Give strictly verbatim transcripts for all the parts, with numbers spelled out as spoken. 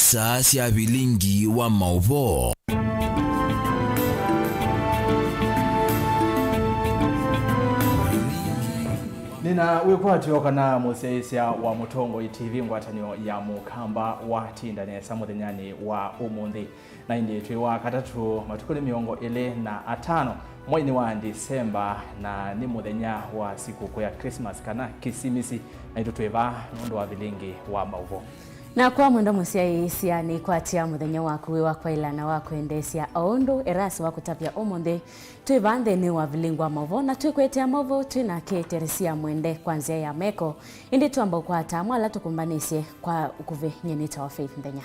Saa sya vilingi wa maũvoo. Nĩna wĩkwatyo kana mũsyaĩĩsya wa Mũtongoi T V ngwatanĩo ya Mũkamba watinda nesa mũthenyanĩ wa ũmũnthĩ. Na ĩndĩ twĩ wa katatũ matukũnĩ mĩongo ĩlĩ na atano mweinĩ wa Ndisemba, na nĩ mũthenya wa sikũkũ ya Christmas kana Kĩsimisi, naitũ twĩ vaa nũndũ wa vilingi wa maũvoo. Nakwa mwendwa mũsyaĩĩsya, nĩkwatya mũthenya waku wĩ wa kwaĩla na wa kwendeesya. O ũndũ Erasi wakũtavya ũmũnthĩ, twĩ vaa nthĩnĩ wa vilingi wa maũvoo na twĩkũetea maũvoo twĩ nake Teresia Mwende kwa nzĩa ya meko. Ĩndĩ twamba ũkwata amwe ala tũkũmbanĩsye kwa ũkuvĩ. Nyie nĩtawa Faith Nthenya.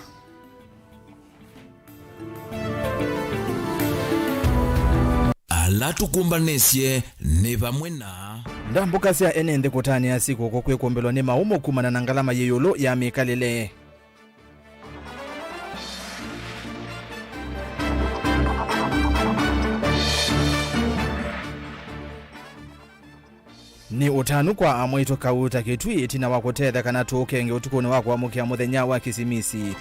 Ala tũkũmbanĩsye nĩ vamwe na ndambũka sya ene nthĩ kũtanĩa sikũkũ kwĩkũmbĩlwa nĩ maũmũ kumana na ngalama yĩ ĩũlũ ya mĩkalĩle. Nĩ ũtanu kwa amwaitũ Kauta Kĩtui ĩtina wa kũtetheka na tũũkenge ũtukũnĩ wa kũamũkĩa mũthenya wa Kĩsimisi.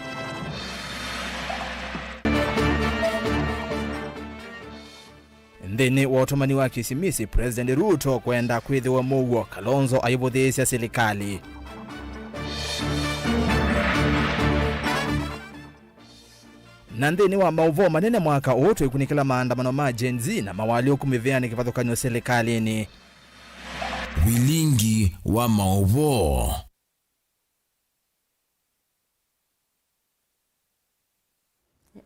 Nthĩnĩ wa ũtũmani wa Kĩsimisi, President Ruto kwenda kwĩthĩwa mũuo, Kalonzo aivũthĩĩsya silikalĩ. Na nthĩnĩ wa maũvoo manene mwaka ũũ, twĩkunĩkĩla maandamano ma Gen Z na mawalyũku mĩvĩanĩ kĩvathũkany'o silikalĩnĩ. Vilingi wa maũvoo.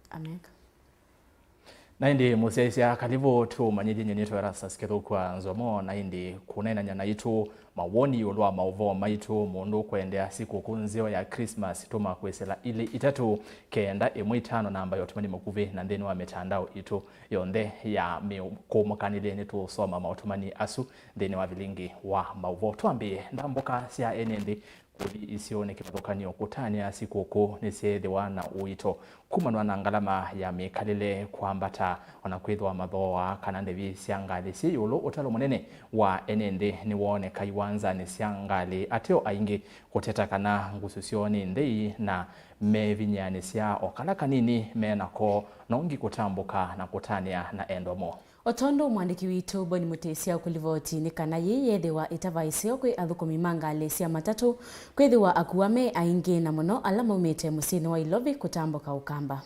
Ameka. Na ĩndĩ mũsyaĩĩsya, kalivũ tũmanyĩthye. Nyie nĩtawa Erastus Kĩthũkwa Nzomo, na ĩndĩ kũneenany'a naitũ mawoni ĩũlũ wa maũvoo maitũ, mũndũ ũkwendea sikũkũ nzeo ya Christmas, tũma kwĩsĩla ilĩ itatũ kenda ĩmwe itano namba ya ũtũmani mũkuvĩ, na nthĩnĩ wa mĩtandao itũ yonthe ya mĩkũmũkanĩlye nĩtũũsoma maũtũmani asu nthĩnĩ wa vilingi wa maũvoo. Twambĩĩe ndambũka sya ene nthĩ kũthi isionĩ kĩvathũkany'o kũtanĩa sikũkũ nĩsyeethĩwa na ũito kumanwa na ngalama ya mĩkalĩle kwambata, o na kwĩthĩwa mathooa kana ndĩvi sya ngalĩ syĩ ĩũlũ. Ũtalo mũnene wa ene nthĩ nĩwooneka iwanzanĩ sya ngalĩ, ateo aingĩ kũteta kana ngusu syoo nĩ nthei na mevinyanĩsya o kala kanini me nako, nongi kũtambũka na kũtanĩa na endwa moo. O tondũ mwandĩki witũ Boni Mũtĩsya ũkũlivoti, nĩ kana yĩĩ yeethĩwa ĩtava ĩseo kwĩ athũkũmi ma ngalĩ sya matatũ, kwĩthĩwa akua me aingĩ, na mũno ala maumĩte mũsyĩnĩ wa Ilovi kũtambũka Ũkamba.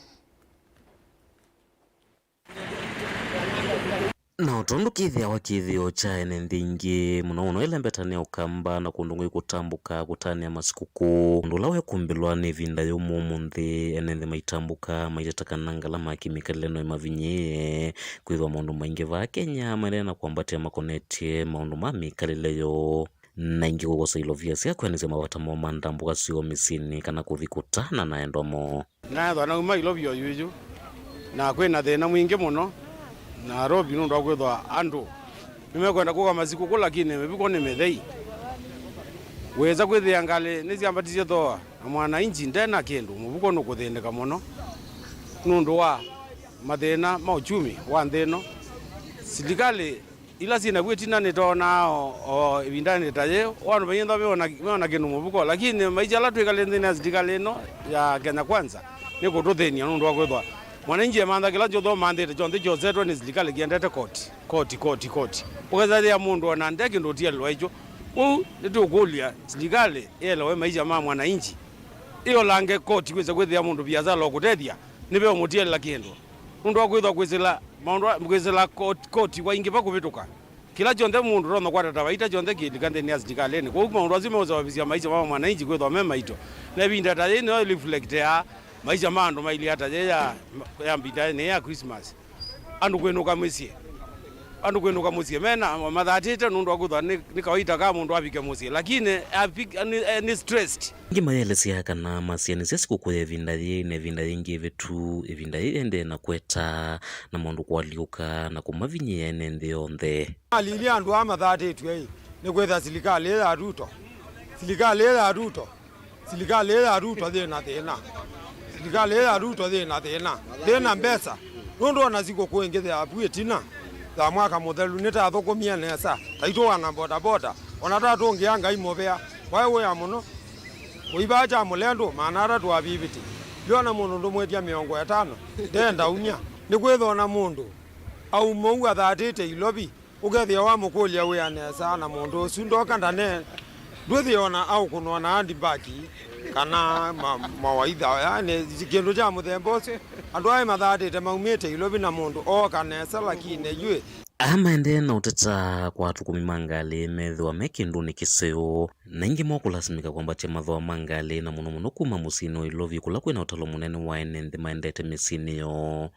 Na o tondũ kĩthĩawa kĩthĩo kya ene nthĩ ingĩ, mũno mũno ĩla mbeta nĩ Ũkamba na kũndũ ngũĩ kũtambũka kũtanĩa masikũkũ, ũndũ ũla wekũmbĩlwa nĩ ĩvinda yũmũ ũmũnthĩ, ene nthĩ maitambũka maiteta kana ngalama ya kĩmĩkalĩle no ĩmavinyĩĩe, kwĩthĩwa maũndũ maingĩ vaa Kenya maendeee na kwambatĩa makonetye maũndũ ma mĩkalĩle yoo. Na aingĩ kũkosa ilovia sya kwĩanĩsya mavata moo ma ndambũka syoo mĩsyĩnĩ kana kũthi kũtana na endwa moo. Naethwa nauma Ilovi o yuyu, na kwĩ na thĩna mwingĩ mũno Nairobi nũndũ wa kwĩthwa andũ nĩmekwenda kũka masikũkũ, lakini mĩvuko nĩ mĩthei. Wĩsa kwĩthĩa ngalĩ nĩsyambatisye thooa, na mwananchi nde na kĩndũ, mũvuko nũkũthĩnĩka mũno nũndũ wa mathĩna ma uchumi wa nthĩ ĩno. Silikalĩ ila syĩ naw'o ĩtina nĩtoonaa o, o ĩvindanĩ ta yĩĩ, o andũ maingĩ nthwa meona, meona kĩndũ mũvuko, lakini maisha ala twĩkalĩte nthĩnĩ ya silikalĩ ĩno ya Kenya Kwanza nĩ kũtũthĩny'a nũndũ wa kwĩthwa mwananchi emantha kĩla kyonthe ũmanthĩte kyonthe kyosetwe nĩ silikalĩ kĩendete koti, koti, koti, koti. Ũkethĩa mũndũ ona nde kĩndũ ũtielwa ĩkyo. Ũu nĩtũkũlya silikalĩ ĩelewe maisha ma mwananchi, ĩolange koti kwĩsa kwĩthĩa mũndũ viasala ũkũtethya nĩve ũmũtielela kĩndũ. Nũndũ wa kwĩthwa kwĩsĩla maũndũ a-, kwĩsĩla koti, koti waingĩva kũvĩtũka. Kĩla kyonthe mũndũ ũtonya kwata ta vaita kyonthe kĩlika nthĩnĩ ya silikalĩnĩ. Kwoou maũndũ asu meũsababisya maisha ma mwananchi kwĩthwa me maito. Na ĩvinda ta yĩĩ nĩyo ĩreflecteaa maisha ma andũ mailye ata yĩĩ ya, ya mbinda yĩĩ ya Christmas. Andũ kwĩnũka mĩsyĩ. Andũ kwĩnũka mũsyĩ mena mathatĩte nũndũ wa kwĩthwa nĩ, nĩ kawaita ka mũndũ avike mũsyĩ. Lakini avik-, nĩ, eh, nĩ stressed. Angĩ mayelesya kana masianĩsya sikũkũ ya ĩvinda yĩĩ na ĩvinda yĩngĩ ĩvĩtu, ĩvinda yĩĩ ĩendee na kweta na maũndũ kũalyũka na kũmavinyĩĩa ene nthĩ yonthe. Malilye andũ aa mathatĩtw'e-ĩ, nĩ kwĩthĩa silikalĩ ĩĩ ya Ruto, silikalĩ ĩĩ ya Ruto, silikalĩ ĩĩ ya Ruto yĩ na thĩna, silikalĩ ĩĩ ya Ruto yĩ na thĩna, ndĩ na mbesa, nũndũ ona sikũkũ ĩngĩ ya vu ĩtina ya mwaka mũthelu nĩtathũkũmie nesa, taitũ wana bodaboda, ona tatũngĩa Ngai mũvea, kwaĩ wĩa mũno. Kũivaa kya mũlendũ maana atatũ aviviti. Ndwĩona mũndũ ndũmwĩtya mĩongo ĩtano, ndenda umya. Nĩkwĩthwa na mũndũ auma ũu athatĩte Ilovi, ũkethĩa wamũkũlya wĩa nesa, na mũndũ ũsu ndoka ndane, ndwĩthĩa ona aũkũnwa na handbag kana ma-, mawaitha, yani kĩndũ kya mũthemba ũsu. Andũ aa mathatĩte maumĩte Ilovi na mũndũ ooka nesa, lakini yu Aa maendee na ũteta kwa atũkũmi ma ngalĩ methĩwa me kĩndũnĩ kĩseo, na aingĩ moo kũlasimĩka kwambatya mathooa ma ngalĩ, na mũno mũno kuma mũsyĩnĩ wa Ilovi kũla kwĩna ũtalo mũnene wa ene nthĩ maendete mĩsyĩnĩ yoo.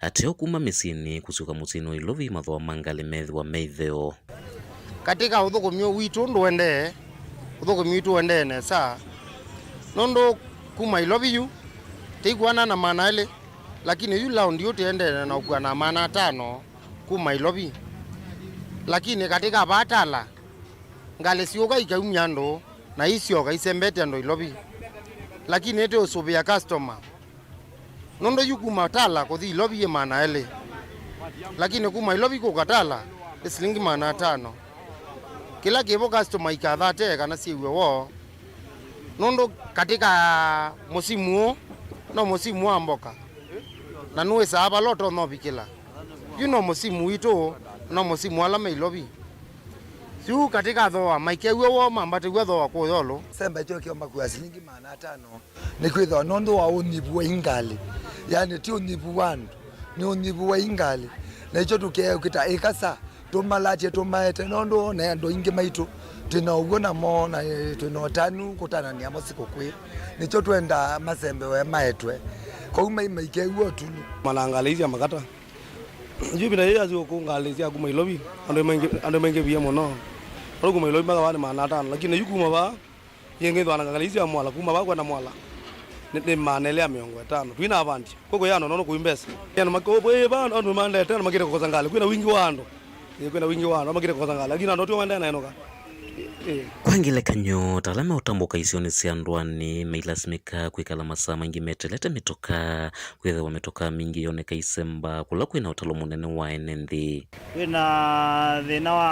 Ateo kuma mĩsyĩnĩ kũsyoka mũsyĩnĩ wa Ilovi, mathooa ma ngalĩ methĩwa me ĩtheo. Katika ũthũkũmi ũũ witũ ndũendee, ũthũkũmi witũ ũendee nesa, nũndũ kuma Ilovi yu tĩikuana na maana elĩ, lakini yu laundi yu tĩendee na ũkua na maana atano kuma Ilovi. Lakini katika vaa Tala, ngalĩ siũka ikaumya andũ na isyoka isembete andũ Ilovi. Lakini ĩtĩũsũvĩa customer. Nũndũ yu kuma Tala kũthi Ilovi yĩ maana elĩ. Lakini kuma Ilovi kũka Tala nĩ silingi maana atano. Kĩla kĩvo customer ikathate kana syĩw'e woo. Nũndũ katika mũsimu ũũ, no mũsimu wa mboka, na nũĩsaa vala ũtonya ũvikĩla. Yu no mũsimu witũ, no mũsimu ala me Ilovi. Yu katika thooa, maikew'a woo mambatĩw'a thooa kũũ Yolo. Semba kyo kĩomba kua silingi maana atano, nĩkwĩthĩwa nũndũ wa ũnyivu wa ingalĩ. Yani ti ũnyivu wa andũ, nĩ ũnyivu wa ingalĩ. Na ikyo tũkeekĩta ĩkasa, tũmalatye tũmaete, nũndũ na andũ aingĩ maitũ twĩ na ũw'o namo, na, eh, twĩ na ũtanu kũtanania mo sikũkwĩ. Nĩkyo twendaa masembewe maetwe. Kwoou mai maikew'a ũtunu. Manangalĩisya makata. Yu ĩvinda yĩĩ ya sikũkũ ngalĩ sya kuma Ilovi, andũ maingĩ, andũ maingĩvie mũno. Andũ kuma Ilovi makawa nĩ maana atano, lakini yu kuma vaa, yĩngĩthwa na ngalĩ sya mwala, kuma vaa kwenda mwala, nĩ, nĩ maana elĩ ya mĩongo ĩtano. Twina avandi. Kũkũ ya andũ nono kũi mbesa. Andũ makũvĩva, andũ mandete, andũ makĩte kũkosa ngalĩ. Kwĩna wingi wa andũ. Ĩĩ, kwĩna wingi wa andũ, makĩte kũkosa ngalĩ. Lakini andũ tio maendee na ĩnoka. Ĩĩ. Kwa ngelekany'o, ta ala meũtambũka isionĩ sya ndũanĩ, mailasimĩka kwĩkala masaa maingĩ metelete mĩtoka, kwĩthĩwa mĩtoka mingĩ yoneka isemba kũla kwĩna ũtalo mũnene wa ene nthĩ. Kwĩna thĩna wa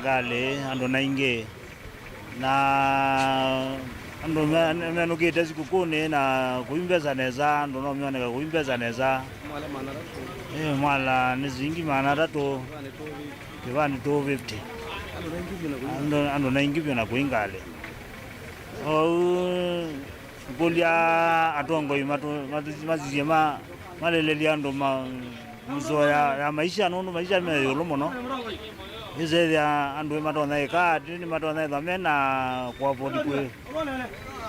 ngalĩ andũ naingĩ. Na andũ me-, menũkĩte sikũkũnĩ na kũi mbesa nesa, andũ no meoneka kũi mbesa nesa. Ĩ, mwala nĩ silingi maana atatũ, kĩvaa nĩ two fifty. Andũ, andũ naingĩ vyũ na kũi ngalĩ. Ou kũlya atongoi matu-, matu-, masisye ma-, malelelya andũ ma-, mĩsoo ya, ya maisha, nũndũ maisha me ĩũlũ mũno. Ĩsethĩa andũ nĩmatonya ĩka, ati nĩmatonya ĩthwa me na kũafodi kwĩ-,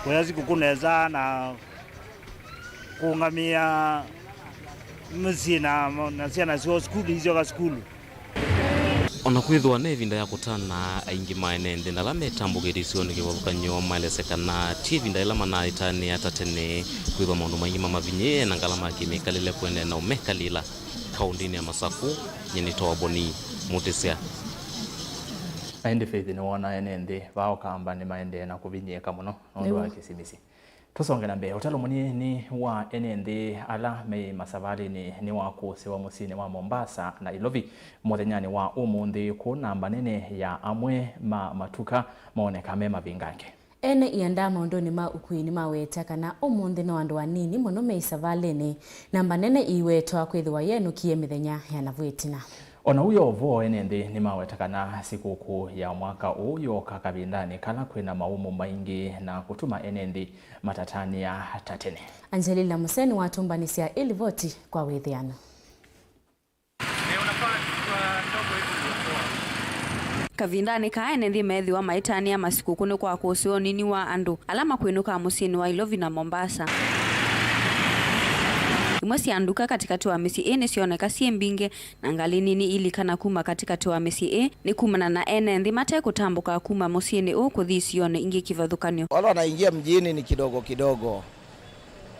kũya sikũkũ nesa na kũũngamĩa mĩsyĩ na, na syana syoo sukulu, isyoka sukulu. O na kwĩthĩwa nĩ ĩvinda ya kũtana, aingĩ ma ene nthĩ na ala metambũkĩte isionĩ kĩvathũkany'o maelesya kana ti ĩvinda yĩla manaĩtanĩa ta tene, kwĩthĩwa maũndũ maingĩ mamavinyĩĩe na ngalama ya kĩmĩkalĩle kũendeea na ũmekalĩla. Kaũndĩnĩ ya Masakũ, nyie nĩtawa Boni Mũtĩsya. Na ĩndĩ Faith nĩwona ene nthĩ vaa Ũkamba nĩmaendee na kũvinyĩĩka mũno nũndũ wa kĩsimisi. Tũsonge na mbee. Ũtalo mũnini wa ene nthĩ ala me masavalĩnĩ nĩ wa kũsĩwa mũsyĩnĩ wa Mombasa, Nairobi, mũthenyanĩ wa ũmũnthĩ, kũ namba nene ya amwe ma matuka mooneka me mavingange. Ene ianda maũndũnĩ ma ũkui nĩmaweta kana ũmũnthĩ no andũ anini mũno me isavalĩnĩ. Namba nene iiwetwa kwĩthĩwa yenũkie mĩthenya ya navu ĩtina. O na ũu yo vo, ene nthĩ nĩmaweta kana sikũkũ ya mwaka ũũ yooka kavindanĩ kala kwĩna mawũmũ maingĩ na kũtuma ene nthĩ matatanĩa ta tene. Angelina Museni watũmbanĩsya ĩ livoti kwa wĩthĩano. Kavindanĩ kaa, ene nthĩ meethĩwa maitanĩa masikũkũ nĩ kwa kũsĩwa ũnini wa andũ ala makwĩnũka mũsyĩnĩ wa Ilovi na Mombasa. Imwe sya nduka katĩkatĩ wa mĩsyĩ ĩĩ nĩsyoneka syĩ mbingĩ, na ngalĩ nini ilikana kuma katĩkatĩ wa mĩsyĩ ĩĩ nĩ kumana na ene nthĩ mate kũtambũka kuma mũsyĩnĩ ũũ kũthi isionĩ ingĩ kĩvathũkany'o. Wale wanaingia mjini ni kidogo kidogo.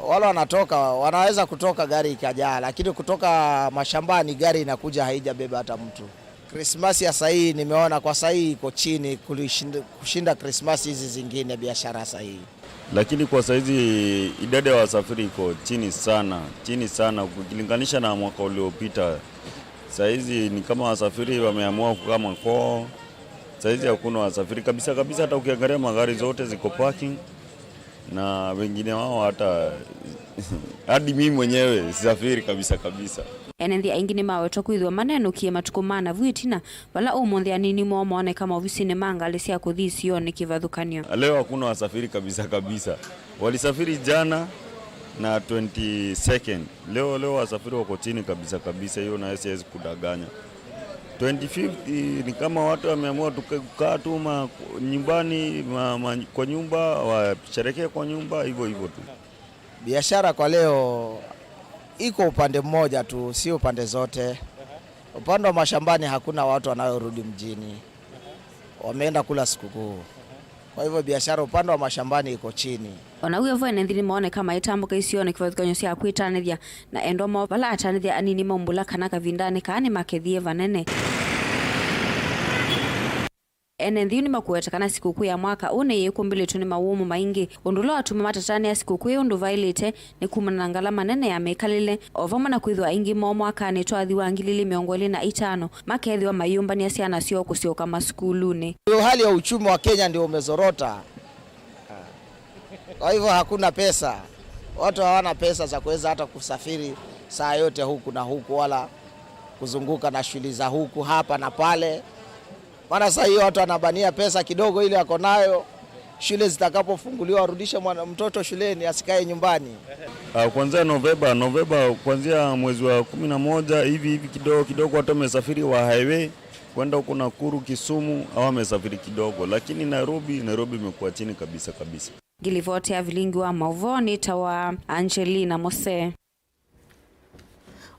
Wale wanatoka, wanaweza kutoka gari ikajaa, lakini kutoka mashambani gari inakuja haijabeba hata mtu. Krismasi ya sahii nimeona kwa sahii iko chini kulishinda-, kushinda Krismasi hizi zingine, biashara sahii. Lakini kwa saizi idadi ya wasafiri iko chini sana, chini sana ukilinganisha na mwaka uliopita. Saizi ni kama wasafiri wameamua kukaa makwao. Saizi hakuna wasafiri kabisa kabisa, hata ukiangalia magari zote ziko parking. Na wengine wao hata hadi mimi mwenyewe sisafiri kabisa kabisa. Ene nthĩ aingĩ nĩmawetwa kwĩthĩwa manenũkie matukũ ma navu ĩtina, vala ũmũnthĩ anini moo mooneka maovisinĩ ma ngalĩ sya kũthi isionĩ kĩvathũkany'o. Leo hakuna wasafiri kabisa kabisa. Walisafiri jana na twenty-second. Leo, leo wasafiri wako chini kabisa kabisa, hiyo naye siwezi kudanganya. Twenty-fifth ni kama watu wameamua tuka-, kukaa tu ma-, nyumbani, ma-, ma-, kwa nyumba, washerekee kwa nyumba, hivyo hivyo tu. Biashara kwa leo iko upande mmoja tu, sio pande zote. Upande wa mashambani hakuna watu wanaorudi mjini. Wameenda kula sikukuu. Kwa hivyo biashara upande wa mashambani iko chini. O na w'o vo, ene nthĩ nĩmaoneka maitambũka isionĩ kĩvathũkany'o sya kwĩtanĩthya na endwa moo, vala atanĩthya anini maumbũla kana kavindanĩ kaa nĩmakethie vanene. Ene nthĩ nĩmakũweta kana sikũkũ ya mwaka ũũ nĩyĩkũmbĩlĩtwe nĩ mawũmũ maingĩ, ũndũ ũla watuma matatanĩa sikũkũ ĩĩ ũndũ vaĩlĩte nĩ kumana na ngalama nene ya mĩkalĩle, o vamwe na kwĩthĩwa aingĩ moo mwakanĩ twathi wa ngili ilĩ mĩongo ĩlĩ na itano makethĩwa mayĩũmbanĩa syana syoo kũsyoka masukulunĩ. Ndio hali ya uchumi wa Kenya ndio umezorota. Kwa hivyo hakuna pesa. Watu hawana pesa za kuweza hata kusafiri saa yote huku na huku, wala kuzunguka na shughuli za huku, hapa na pale. Maana saa hiyo watu wanabania pesa kidogo ile wako nayo, shule zitakapofunguliwa warudishe mwana, mtoto shuleni, asikae nyumbani. Ah, kuanzia Novemba, Novemba, kuanzia mwezi wa kumi na moja hivi, hivi kidogo kidogo watu wamesafiri wa highway kwenda huko Nakuru, Kisumu, au wamesafiri kidogo, lakini Nairobi, Nairobi imekuwa chini kabisa kabisa. Ngilivoti ya vilingi wa mauvoo nĩ ta wa Angelina Mose.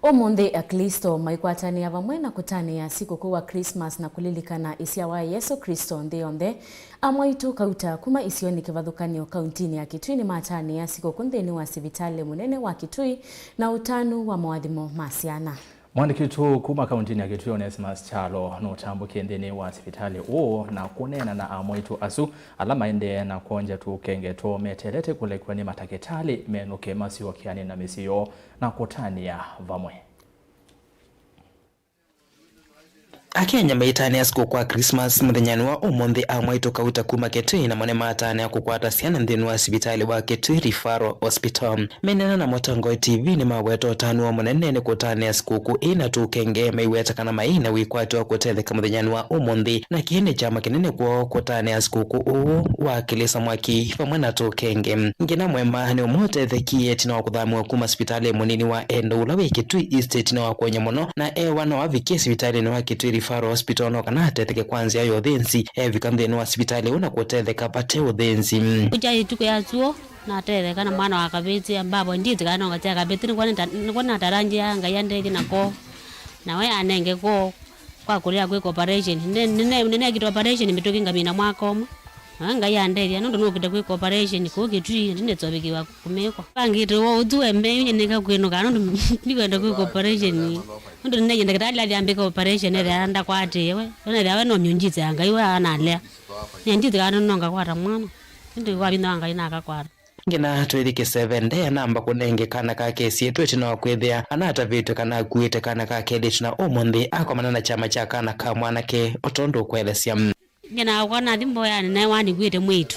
Ũmũnthĩ Aklĩsto maikwatanĩa vamwe na kũtanĩa sikũkũ wa Christmas na kũlilikana ĩsyawa ya Yesũ Klĩsto nthĩ yonthe. Amwaitũ kauta kuma isionĩ kĩvathũkany'o kauntinĩ ya Kitui nĩmatanĩa sikũkũ nthĩnĩ wa sivitalĩ mũnene wa Kitui na ũtanu wa moathimo ma syana. Mwandĩki witũ kuma kauntinĩ ya Kitui, Onesimus Kyalo, nũtambũkie nthĩnĩ wa sivitalĩ ũũ na kũneena na amwaitũ asu ala maendee na kwongya tũkenge twoo meteelete kũlekw'a nĩ matakĩtalĩ menũke masyokeanĩ na mĩsyĩ yoo na kũtanĩa vamwe. Akenya maitanĩa sikũkũ wa Christmas mũthenyanĩ wa ũmũnthĩ. Amwaitũ kauta kuma Kitui namo nĩmatanĩa kũkwata syana nthĩnĩ wa sivitalĩ wa Kitui Referral Hospital. Meneena na Mũtongoi T V nĩmaweta ũtanu woo mũnene nĩ kũtanĩa sikũkũ ĩĩ na tũkenge maiweta kana maĩ na wĩkwatyo wa kũtetheka mũthenyanĩ wa ũmũnthĩ, na kĩĩ nĩ kyama kĩnene kwoo kũtanĩa sikũkũ ũũ wa kĩlĩsa mwaki vamwe na tũkenge. Ngina Mwema nĩ ũmwe ũtethekie ĩtina wa kũthamĩwa kuma sivitalĩ mũnini wa Endo ũla wĩ Kitui East ĩtina wa kũny'a mũno, na ewa no avikie sivitalĩnĩ wa Kitui Referral Hospital no kana atetheke kwa nzĩa ya ũthĩnzi. Evika nthĩnĩ wa sivitalĩ ũũ na kũtetheka vate ũthĩnzi. Kũkya ĩtukũ ya tuo, natetheka na mwana wa kavĩtĩ, ambavo ndĩtĩkaa nonga sya kavĩtĩ, nĩkw'o nĩta-, nĩkw'o nataranjĩa Ngai andethye na koo, na we anenge koo kwa kũlea kwĩka operation. Nĩ-, nĩne-, nĩnekĩte operation mĩtũkĩ ngamina mwaka ũmwe, na we Ngai andethya, nũndũ nũkĩte kwĩka operation kũu Kitui, ndinĩsovĩkĩwa kũmĩkwa. Vangĩte woo ũtu wembe, yu nĩnĩka kwĩnũka, nũndũ ndikwenda kwĩka operation, nũndũ nĩnenye ndakĩtalĩ athi ambĩka operation, ethĩa ndakwatĩĩe we, nethĩa we no myũnjĩsĩ ya Ngai we analea. Nĩendĩtĩkaa nũndũ nongakwata mwana, ĩndĩ kwa vinya wa Ngai nakakwata. Ngina twĩthi kĩseve, ndeanamba kũnenge kana ka kesi ĩtũ ĩtina wa kwĩthĩa anatavĩtw'e kana akuĩte kana ka kelĩtu, na ũmũnthĩ akomana na kyama kya kana ka mwanake o tondũ ũkwelesya. Ngina wakwa nathi mboyanĩ naĩ wa nĩkuĩte mwĩĩtu.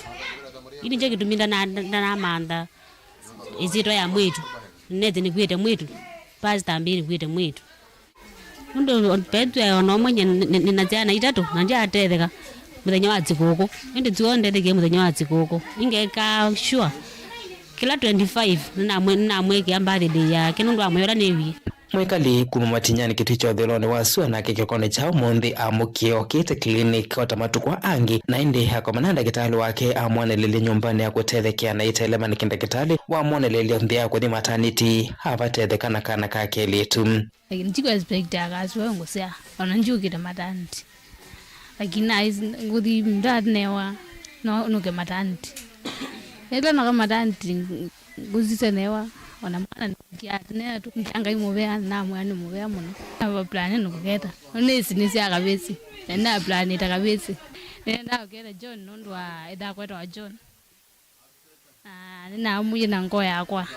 Yu nĩkyo kĩtumi ndana-, ndanamantha ĩsyĩtwa ya mwĩĩtu. Nĩnethĩ nĩkuĩte mwĩĩtu, past ambĩĩ nĩkuĩte mwĩĩtu. Nũndũ mbetw'e o na ũmwe nye nĩ-, nĩ-, nĩna syana itatũ, na ndyatetheka mũthenya wa sikũkũ. Ĩndĩ tuo ndethekie mũthenya wa sikũkũ. Nĩngeka sure kĩla twenty-five nĩnamwĩ-, nĩnamwĩkĩa birthday yake nũndũ wa mwĩĩ ũla nĩwie. Mwĩkali kuma Matinyani Kitui kya ũthũĩlonĩ wa sua nake kĩkonĩ kya ũmũnthĩ amũkie okĩte clinic o ta matukũ angĩ, na ĩndĩ akomana na ndakĩtalĩ wake amwonelelye nyũmbanĩ ya kũtethekea na ĩtelema nĩ kĩndakĩtalĩ wamwonelelya nthĩ ya kũthi matanĩti avatetheka na kana ka kelĩtu. Lakini ndiku expect akasua ngũsea, ona ndiũkĩte maternity. Lakini nai ngũthi ndanewa no nũke maternity. Ĩla noka maternity ngũsisya newa, ona mwana nĩkĩatene nĩkya Ngai mũvea, namwĩa nĩ mũvea mũno. Nava plan nũkũketa. Nĩsi nĩ sya kavĩsĩ. Na nĩna plan ĩta kavĩsĩ. Nĩnenda ũketa John nũndũ wa ĩtha kwetawa John. Na nĩnamwĩie na ngoo yakwa,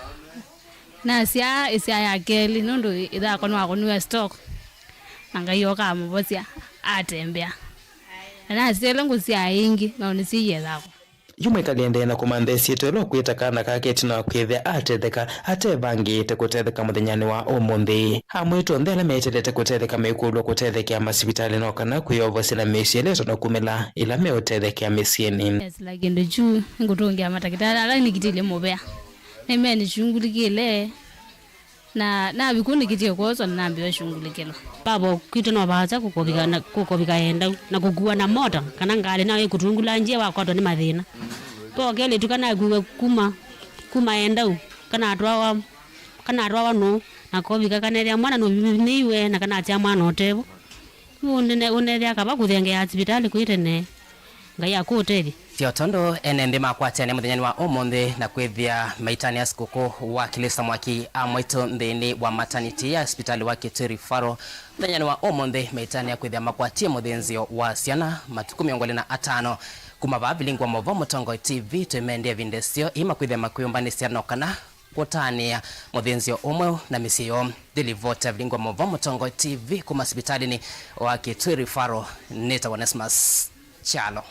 nasyaa ĩsyaa ya kelĩ, nũndũ ĩthakwa nĩwakũniwe stroke, na Ngai oka amũvosya, atembea. Na nasyaĩle ngũsyaa ĩngĩ, no nĩsyĩie ĩthakwa. Yu mwĩkali endee na kũmantha ĩsyĩtwa ĩla ũkwĩta kana kake ĩtina wa kwĩthĩa atetheka atevangĩĩte kũtetheka mũthenyanĩ wa ũmũnthĩ. Amwĩtũ onthe ala meteelete kũtetheka meĩkũlw'a kũtethekea masivitalĩ no kana kwĩyovosya na mĩsyĩ ĩla ĩtonya kumĩla ĩla meũtethekea mĩsyĩnĩ. Yes, like kĩndũ kyu ngũtũngĩa matakĩtalĩ ala nĩkĩtĩlye mũvea. Nĩmenĩshungulĩkĩle. Na navi kũu nĩkĩtie kwoswa na nambĩwa shungulĩkĩlwa. Vavo kwitũ no vaasa kũkovika na, kũkovika endau na kũkua na mota kana ngalĩ nayo ĩkũtungula nzĩa wakwatwa nĩ mathĩna. Voo kelĩtu kanakuwe kuma, kuma endau, kanatwawa, kanatwawa nũũ, na kovika kanethĩa mwana nũvinĩiwe na kanasya mwana ũtevo. Ũnethĩa kava kũthengeea sivitalĩ kwĩ tene. Ngai akũũtethye. Syo tondũ ene nthĩ makwatene mũthenyanĩ wa ũmũnthĩ na kwĩthĩa maitanĩa sikũkũ wa Klĩsto Mwaki a mwaitũ nthĩnĩ wa mataniti ya sipitali wa Kitui Referral. Mũthenyanĩ wa ũmũnthĩ maitanĩa kwĩthĩa makwatie mũthĩnzĩo wa syana matukũ mĩongo ĩlĩ na atano. Kuma vaa vilingwa Movo Mũtongoi T V twĩmendie ĩvinda ĩseo ii makwĩthĩa makwĩyũmbanĩsya no kana kũtanĩa mũthĩnzĩo ũmwe na mĩsyĩ yoo. Nthĩ livoti ya vilingwa Movo Mũtongoi T V kuma sipitalĩnĩ wa Kitui Referral nĩtawa Onesmus Kyalo.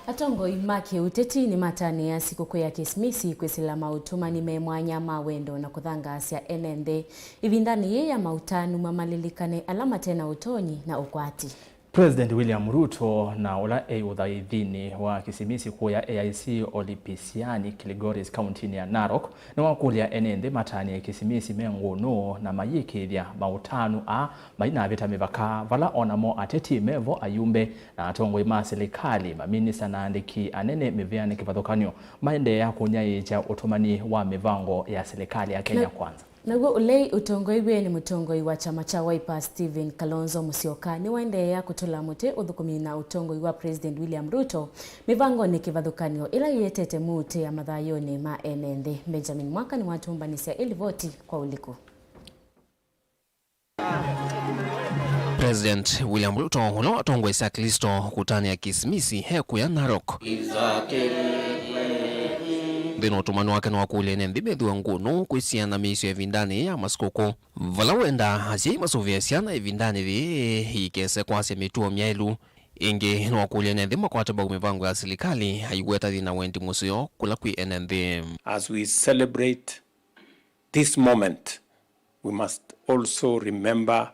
Atongoi ma kĩũteti nĩmatanĩa sikũkũ ya Kĩsimisi kwĩsĩla maũtũmani me mwanya ma wendo na kũthangaasya ene nthĩ. Ĩvindanĩ yĩĩ ya maũtanu mamalilikane ala mate na ũtonyi na ũkwati. President William Ruto na ũla e ũthaithinĩ wa Kĩsimisi kũya A I C Olipisiani, Kilgoris, kauntinĩ ya Narok, nĩwakũlya ene nthĩ matanĩe Kĩsimisi me ngũnũ na mayĩkĩĩthya maũtanu aa mainavĩta mĩvaka, vala o namo ateti mevo, ayumbe na atongoi ma silikalĩ, maminista na aandĩki anene mĩvĩanĩ kĩvathũkany'o maendeea kũnyaĩĩkya ũtũmani wa mĩvango ya silikalĩ ya Kenya Kwanza. Naw'o ũlei ũtongoew'e nĩ mũtongoi wa kyama kya Wiper Stephen Kalonzo Musyoka nĩwaendeea kũtũla mũtĩ ũthũkũmi na ũtongoi wa President William Ruto mĩvangonĩ kĩvathũkany'o ĩla ĩetete mũutĩa mathayũnĩ ma ene nthĩ. Benjamin Mwaka nĩwatũmbanĩsya ĩ livoti kwa ũliku. President William Ruto, ũla watongoesya Aklĩsto kũtanĩa Kĩsimisi, e kũya Narok. Nthĩnĩ wa ũtũmani wake nĩwakũlya ene nthĩ methĩwe ngũnũ kwĩsiana mĩisyo ĩvindanĩ ya masikũkũ, vala wendaa asyai masũvĩe syana ĩvindanĩ yĩĩ ikese kwasya mĩtuo myaĩlu. Ĩngĩ nĩwakũlya ene nthĩ makwate mbau mĩvango ya silikalĩ, aiweta yĩna wendi mũseo kũla kwĩ ene nthĩ. As we celebrate this moment, we must also remember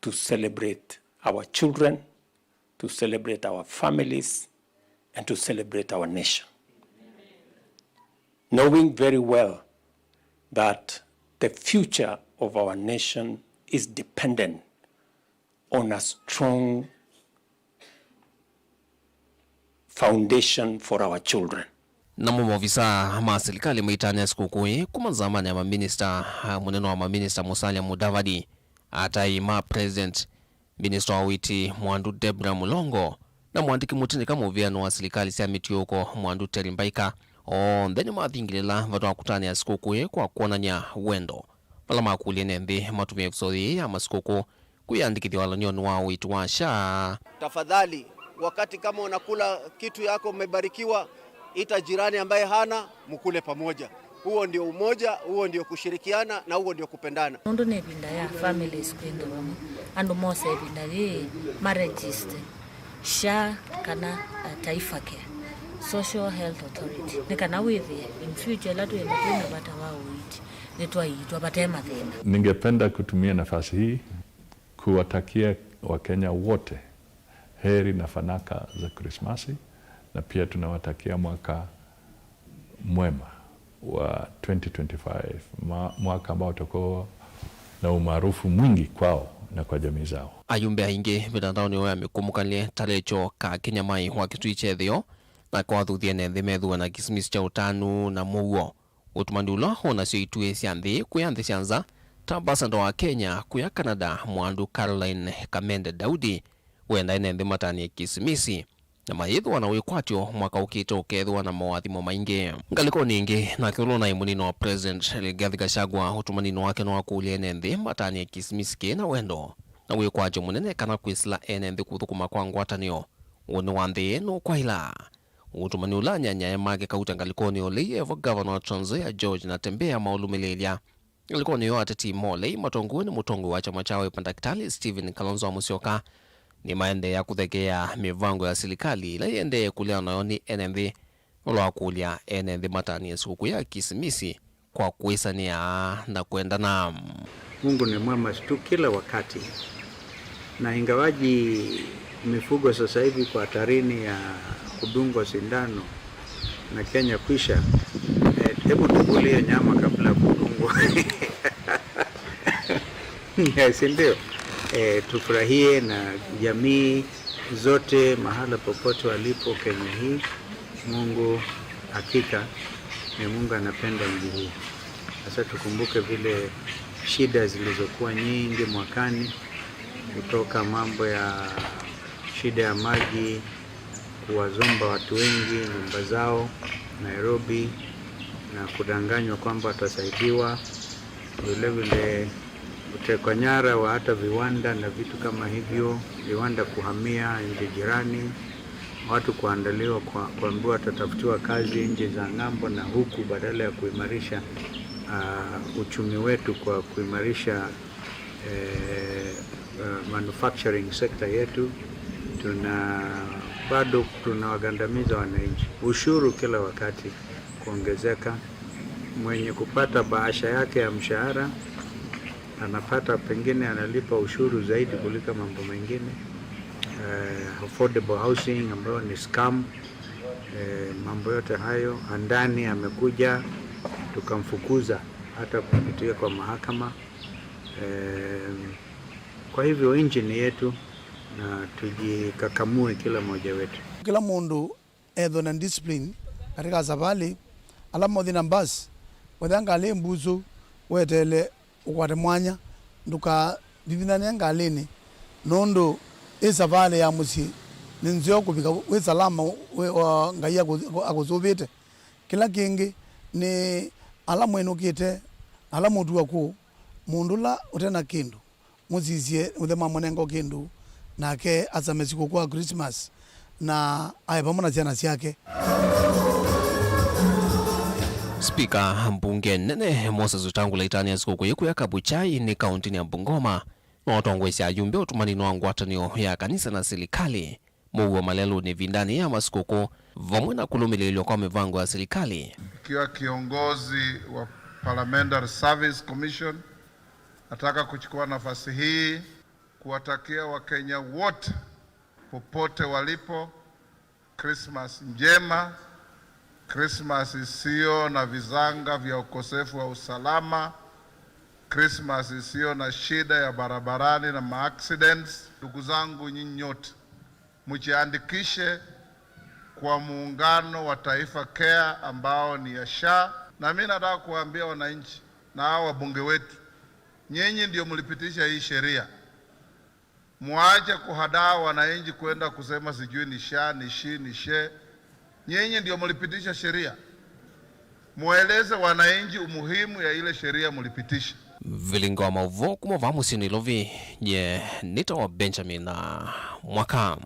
to celebrate our children, to celebrate our families, and to celebrate our nation. Knowing very well that the future of our nation is dependent on a strong foundation for our children. Namo maovisaa ma silikalĩ maitanĩa sikũkũ ĩĩ kuma nzamanĩ ya maminista, mũnene wa maminista Musalia Mudavadi, atai ma President, minista wa ũiiti Mwandu Debra Mulongo, na mwandĩki mũtinĩka mũvĩanĩ wa silikalĩ sya mĩtiũũko Mwandu Terry Mbaika, onthe nĩmathingĩlĩla vata wa kũtanĩa sikũkũ ĩĩ kwa kwonany'a wendo, vala makũlya ene nthĩ matũmĩe ĩvuso yĩĩ ya masikũkũ kwĩyandĩkĩthya walany'onĩ wa ũiiti wa SHA. Tafadhali, wakati kama unakula kitu yako umebarikiwa, ita jirani ambaye hana, mkule pamoja. Huo ndio umoja, huo ndio kushirikiana, na huo ndio kupendana. Nũndũ nĩ ĩvinda ya families kwĩthĩwa vamwe, andũ mose ĩvinda yĩĩ ma register SHA kana, uh, Taifa Care, Social Health Authority, nĩ kana wĩthĩe in future ĩla twĩenda twĩ na vata wa ũiiti nĩtwaiitwa vate mathĩna. Ningependa kutumia nafasi hii kuwatakia Wakenya wote heri na fanaka za Krismasi, na pia tunawatakia mwaka mwema wa twenty twenty-five, ma-, mwaka ambao utakuwa na umaarufu mwingi kwao na kwa jamii zao. Ayumbe aingĩ mĩtandaonĩ yoo ya mĩkũmũkanĩlye ta Recho Kakinyamai wa Kitui kya Ĩtheo, nake wathuthie ene nthĩ methĩwe na Kĩsimisi kya ũtanu na mũuo. Ũtũmani ũla wonasya ituĩ sya nthĩ kũya nthĩ sya nza, ta ambassador wa Kenya kũya Canada, Mwandu Caroline Kamende Daudi, wenda ene nthĩ matanĩe Kĩsimisi na mayĩthĩwa na wĩkwatyo mwaka ũkĩte ũkethĩwa na moathimo maingĩ. Ngalĩkonĩ ĩngĩ, nake ũla ũnaĩ mũnini wa President Rigathi Gachagua, ũtũmaninĩ wake nĩwakũlya ene nthĩ matanĩe Kĩsimisi kĩ na wendo na wĩkwatyo mũnene kana kwĩsĩla ene nthĩ kũthũkũma kwa ngwatanĩo. Ũnĩ wa nthĩ nũkwaĩla. Ũtũmani ũla anyanyae make kauta ngalĩkonĩ ũlei evo Gavana wa Trans Nzoia George Natembeya maũlũmĩlĩĩlya. Ngalĩkonĩ yoo, ateti ma ũlei matongoew'e nĩ mũtongoi wa kyama kya Wiper Ndakitali Stephen Kalonzo Musyoka nĩmaendeea kũthekeea mĩvango ya silikalĩ ĩla ĩendee kũleanwa nayo nĩ ene nthĩ, Ũla wakũlya ene nthĩ matanĩe sikũkũ ya Kisimisi kwa kwĩsanĩa na kwendana. Mungu ni mwema tu kila wakati, na ingawaji mifugo sasa hivi kwa hatarini ya kudungwa sindano na Kenya kwisha, eh, hebu tukule hiyo nyama kabla ya kudungwa. Eh, si ndio? Eh, tufurahie na jamii zote mahala popote walipo Kenya hii. Mungu hakika ni Mungu anapenda nchi hii. Sasa tukumbuke vile shida zilizokuwa nyingi mwakani, kutoka mambo ya shida ya maji, kuwazomba watu wengi nyumba zao Nairobi, na kudanganywa kwamba watasaidiwa. Vile vile utekwa nyara wa hata viwanda na vitu kama hivyo, viwanda kuhamia nchi jirani, watu kuandaliwa kwa, kuambiwa watatafutiwa kazi nchi za ng'ambo na huku, badala ya kuimarisha, ah, uchumi wetu kwa kuimarisha, eh, eh, manufacturing sector yetu, tuna, bado tunawagandamiza wananchi. Ushuru kila wakati kuongezeka. Mwenye kupata bahasha yake ya mshahara anapata, pengine analipa ushuru zaidi kuliko mambo mengine. Eh, affordable housing ambayo ni scam. Eh, mambo yote hayo, Andani amekuja tukamfukuza hata kupitia kwa mahakama. Eh, kwa hivyo nchi ni yetu na tujikakamue kila mmoja wetu. Kĩla mũndũ ethwe na discipline katika savalĩ. Ala mothi na bus, wetha ngalĩ mbusũ, weteele ũkwate mwanya, ndũkathithinane ngalĩnĩ, nũndũ ĩ savalĩ ya mũsyĩ nĩ nzeo kũvika wĩ salama, wĩ, o, Ngai akũ-, akũsũvĩte. Kĩla kĩngĩ nĩ ala mwĩnũkĩte, ala mũtua kũũ, mũndũ ũla ũte na kĩndũ, mũsisye mũthe mwamũnenga o kĩndũ, nake asame sikũkũ wa Christmas na ae vamwe na syana syake. Spika mbunge nene Moses Wetangula aitanĩa sikũkũ yĩkũya Kabuchai nĩ kaũntĩnĩ ya Bungoma, na ũtongoesya ayumbe ũtũmanĩnĩ wa ngwatanĩo ya kanisa na silikalĩ. Mũuo malelũnĩ ĩvindanĩ ya masikũkũ, vamwe na kũlũmĩlĩĩlw'a kwa mĩvango ya silikalĩ. Nikiwa kiongozi wa Parliamentary Service Commission, nataka kuchukua nafasi hii kuwatakia Wakenya wote popote walipo Christmas njema, Christmas isiyo na vizanga vya ukosefu wa usalama, Christmas isiyo na shida ya barabarani na maaccidents. Ndugu zangu nyinyi nyote, mjiandikishe kwa muungano wa Taifa Care ambao ni ya SHA. Na mimi nataka kuambia wananchi na hawa wabunge wetu, nyinyi ndio mlipitisha hii sheria. Mwache kuhadaa wananchi kwenda kusema sijui ni SHA, ni SHI, ni SHE. Nyinyi ndio mlipitisha sheria. Mweleze wananchi umuhimu ya ile sheria mlipitisha. Vilingi wa maũvoo kuma vaa mũsyĩ Nairobi, nye nĩtawa Benjamin Mwaka.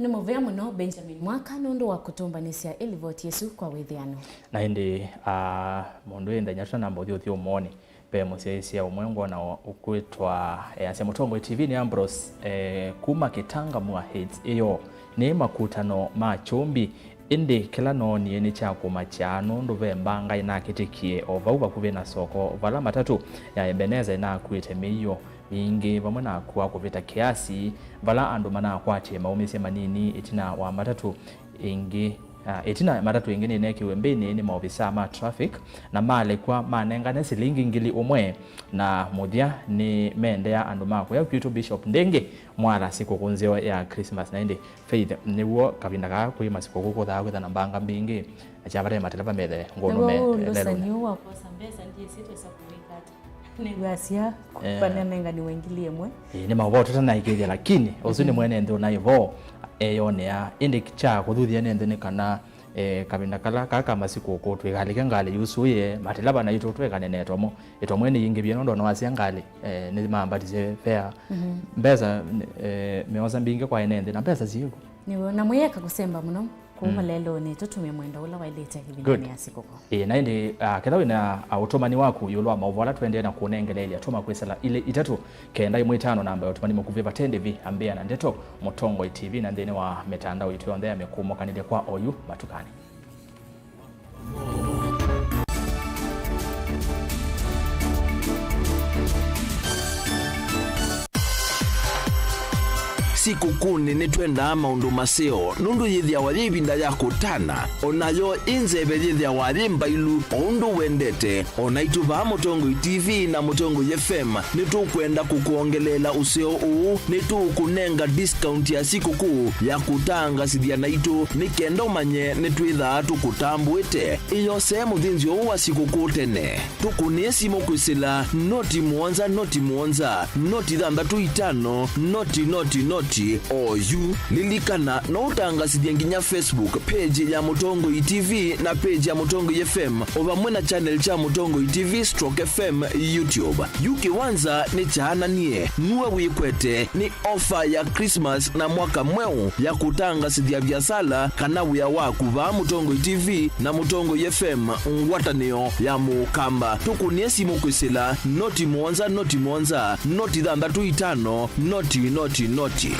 Nĩ mũvea mũno Benjamin Mwaka nũndũ wa kũtũmbanĩsya ĩlivoti ĩsu kwa wĩthĩano. Na ĩndĩ, aa, mũndũ ĩ nthenya tũtanamba ũthyũũthi ũmũonĩ, ve mũsyaĩĩsya ũmwe ngwona ũkwĩtwa, easya Mũtongoi T V nĩ Ambrose, e, kuma Kĩtangamua Heights ĩyo. Nĩ makutano ma kyũmbi, ĩndĩ kĩla noonie nĩ kya kũmakya nũndũ ve mbanga ĩnakĩtĩkie o vau vakuvĩ na soko vala matatũ ya Ebenezer ĩnakuĩte mĩio mingĩ vamwe na kũa kũvĩta kĩasi, vala andũ manakwatie maũmĩsye manini ĩtina wa matatũ ĩngĩ, ah, ĩtina matatũ ĩngĩ nĩnekiwe mbĩnĩ nĩ maovisaa ma traffic na malekw'a manengane silingi ngili ũmwe, na mũthya nĩmendea andũ ma kũya kwitũ Bishop Ndĩngĩ mwala sikũkũ nzeo ya Christmas. Na ĩndĩ Faith, nĩw'o kavinda kaa kwĩ masikũkũ kũthaa kwĩtha na mbanga mbingĩ, na kya vata nĩ mateleva methe ngũnũ me lelũnĩ. Nĩw'o ũlũsani ũũ wa kwosa mbesa ndyĩsĩ twĩsa kũwĩka ata. Nĩw'asya vananenganiwe ngili ĩmwe. Ĩĩ, nĩ maũvoo tũtanaĩkĩĩthya, lakini ũsu nĩ mwene nthĩ ũnaĩ vo eyonea. Ĩndĩ kya kũthuthya ene nthĩ nĩ kana, eh, kavinda kala kaa ka masikũkũ twĩkalĩke ngalĩ yusũĩe, mateleva naitũ twĩkane na ĩtomo. Ĩtomo nĩ yingĩvie nũndũ ona wasya ngalĩ, eh, nĩmambatisye fare. Mbesa, eh, meosa mbingĩ kwa ene nthĩ, na mbesa syĩkw'o. Nĩw'o, na mwĩeka kũsemba mũno. Kuma lelũnĩ, tũtũmĩe mwendo ũla waĩlĩte ĩvindanĩ ya sikũkũ. Ĩĩ, na ĩndĩ, ah, ketha wĩna, ah, ũtũmani waku ĩũlũ wa maũvoo ala tũendee na kũnengeleelya, tũma kwĩsĩla ilĩ itatũ kenda ĩmwe itano, namba ya ũtũmani mũkuvĩ vate ndĩvi, ambĩa na ndeto Mũtongoi T V, na nthĩnĩ wa mĩtandao itũ yonthe ya mĩkũmũkanĩlye kwa oyu matukanĩ. Sikũkũnĩ nĩtwendaa maũndũ maseo, nũndũ yĩthĩawa yĩ ĩvinda ya kũtana, o nayo ĩ nzeve yĩthĩawa yĩ mbailu, o ũndũ wendete. O naitũ vaa Mũtongoi T V na Mũtongoi F M nĩtũkwenda kũkwongeleela ũseo ũũ. Nĩtũũkũnenga discount ya sikũkũ ya kũtangasĩthya naitũ, nĩ kenda ũmanye nĩtwĩthaa tũkũtambũĩte. Ĩyosee mũthĩnzĩo ũũ wa sikũkũ tene. Tũkũnĩe simũ kwĩsĩla noti mũonza, noti mũonza, noti thanthatũ itano, noti, noti, noti, oyu. Lilikana, no ũtangasĩthye nginya Facebook page ya Mũtongoi T V na page ya Mũtongoi F M, o vamwe na channel kya Mũtongoi T V stroke F M YouTube. Yu kĩwanza nĩ kyaananie, nue wĩkwete, nĩ ofa ya Christmas na mwaka mweũ ya kũtangasĩthya viasala kana wĩa waku vaa Mũtongoi T V na Mũtongoi F M, ngwatanĩo ya Mũkamba. Tũkũnĩe simũ kwĩsĩla noti mũonza, noti mũonza, noti thanthatũ itano, noti, noti, noti.